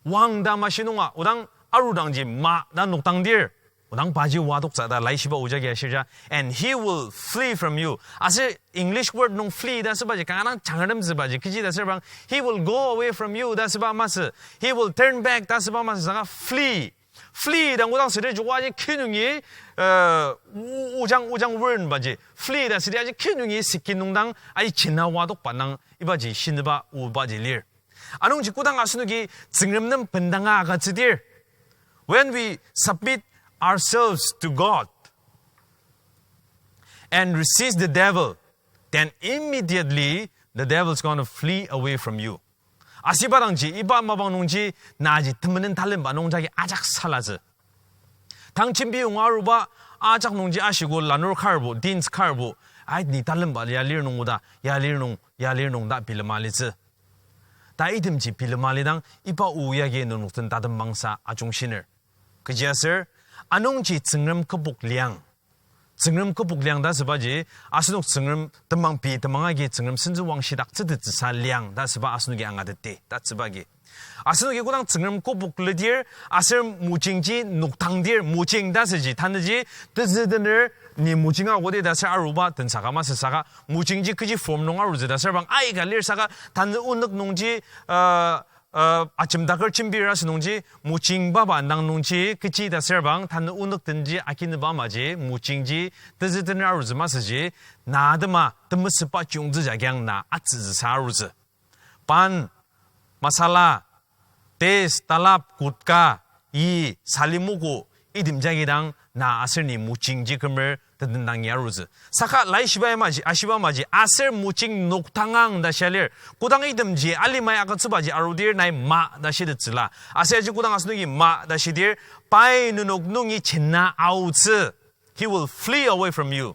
wang ta mashi nunga, odang arudangji ma ta noktangdir, odang paji wadoktsü ta laishiba o jagi ashirja, and he will flee from you. Aser English word nung flee ta sübaji, kanga dang jangarem zübaji, kechi ta sürbang, he will go away from you ta süba masü, he will turn back ta süba masü, saka flee. Flee dang kodang südir joko aji kinungi, uh, u-, ujang, ujang wern baji. Flee ta südir aji kinungi sikin nung dang aji jena wadokba dang ibaji shinüba obaji lir. Anungji kodang asenoki Tsüngrem nem bendanga agütsüdir, when we submit ourselves to God and resist the devil, then immediately the devil is gonna flee away from you. Asüba dangji, iba mapang nungji, naji temenen talenba nung jagi ajak salatsü. Tang jembi yonga aruba, ajak nungji ashiko lanur karbo, teens karbo, ai ni talenba ya lir nung oda, ya lir nung, ya lir nung ta bilema litsü. Ta itemji bilema lidang, iba o yagi nenok den tatembangsa ajungshiner. Kechiaser, anungji Tsüngrem kübok liang. Tsüngrem kübok liang ta sübaji, asenok Tsüngrem temang pei temang agi Tsüngrem sentsüwangshidaktsütettsüsa liang ta süba asenoki angateti ta süba agi. Asenoki kodang Tsüngrem kübok lidir, aser mojingji noktangdir, mojing ta süji, tanüji, tezü tener, ni mojing agodi ta ser aruba, tensaka masü saka, mojingji kechi form nung arutsü ta ser bang, aika lir saka, tanü onük nungji, uh, uh, ajemdaker jembir asü nungji, mojing baba nang nungji, kechi ta ser bang, tanü onük tenji akinüba amaji, mojingji, tezü tener arutsü masüji, na atema, temesüba chiyungtsü jagiang na atsütsüsa arutsü. Pan, masala, taste, talab, gutka, yi, salimogo, Item jagi dang na aser ni mojingji kümer tetendangi arutsü. Saka laishibai maji, ashiba maji, aser mojing noktangang ta shia lir. Kodang itemji alimai agütsübaji arudir nai ma ta shitettsüla. Aser aji kodang asenoki ma ta shidir, pai nenok nungi chena aotsü. He will flee away from you.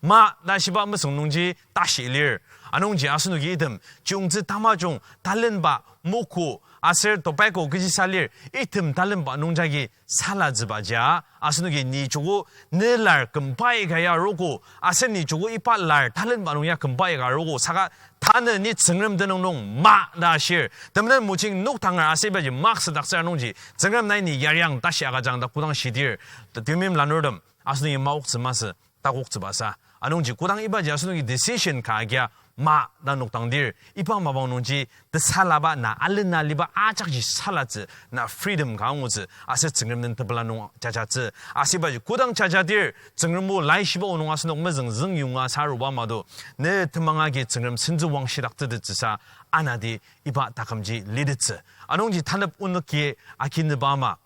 Ma ta shiba mesüng nungji tashi lir. Anungji asenoki item chiyungtsü tamajung talenba moko aser tobacco kechisa lir, item talenba nungjagi salatsübaji, asenoki ni joko ne lar kümbai ka ya arogo, aser ni joko iba lar talenba nung ya kümbai ka arogo, saka tanü ni Tsüngrem tenüng nung ma ta shir. Temenen mojing noktanger aser ibaji maksüdaktsür anungji, Tsüngrem nai ni yariang tashi agüjang ta kodang shidir, temeim lanurtem, asenoki maoktsü masü, takoktsübasa. Anungji kodang ibaji asenoki decision ka agia ma ta noktangdir, iba mapang nungji tesalaba na alena aliba ajakji salatsü, na freedom ka angutsü, aser Tsüngrem den tepela nung jajatsü. Aser ibaji kodang jajadir, Tsüngrem o laishiba o nung asenok mezüng züngyonga saruba mado, ne temang agi Tsüngrem sentsüwang shidaktetettsüsa, anati iba takümji litettsü. Anungji tanep onük ki akinüba ama,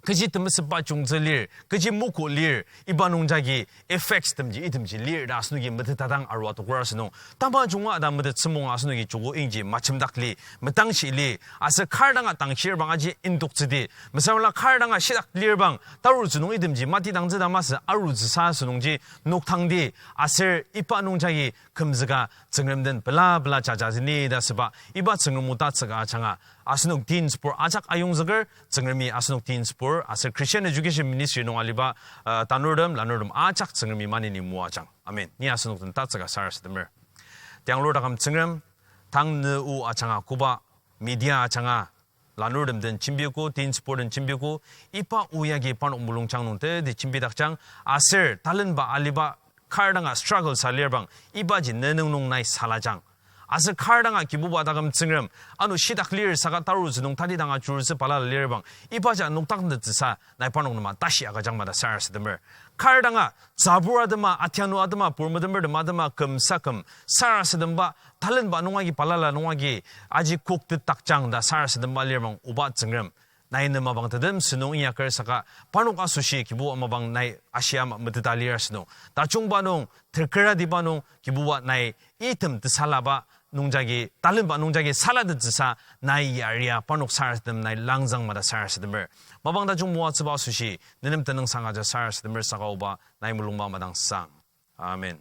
kechi temesepba chiyungtsü lir, kechi moko lir, iba nungjagi effects temji, itemji lir ta asenoki metetdang arua tokur asünung. Tamajunga ta metet sümong asenoki joko ingji majemdakli, metangshili, aser kar danga tangshir bang aji indoktsüdi, mesüra kar danga shidak lir bang, tarutsü nung itemji matidangtsü ta masü arutsüsa asünungji noktangdi, aser iba nungjagi kümzüka Tsüngrem den pela pela jajazüni ta süba, iba Tsüngrem o tatsüka ajanga, asenok teensbur ajak ayongzüker, Tsüngremi asenok teensbur aser Christian Education Ministry nung aliba, uh, tanurtem, lanurtem ajak Tsüngremi maneni moajang. Amen. Ni asenok den tatsüka sarasademer. Tianglur taküm Tsüngrem, tang ne o ajanga koba, media ajanga, lanurtem den jembiogo, teensbur den jembiogo, iba o yagi parnok mulungjang nung teti jembidakjang, aser talenba aliba kar danga struggle sa lir bang, ibaji ne nung nung nai salajang. Aser kar danga Kibuba taküm Tsüngrem, ano shidak lir saka tarutsü nung tati danga jurusü balala lir bang, ibaji nokdaktettsüsa nai parnok nem tashi agüjang ma ta sarasademer. Kar danga, tsabur atema, atianu atema, purmetemertem atema, küm sa küm, sarasademba, talenba nung agi balala nung agi, aji koktetdakjang ta sarasademba lir bang, oba Tsüngrem, nai nem mapang tetem sünung inyaker saka, parnok asoshi Kibuba mapang nai ashia ama meteta lir asünung. Tajungba nung, terkeratiba nung, Kibuba nai item tesalaba nungjagi, talenba nungjagi salatettsüsa nai yaria parnok sarasadem nai langzang ma ta sarasademer. Mapang tajung moatsüba asoshi, ne nem tenüngsang aja sarasademer saka oba nai mulungba madangsang. Amen.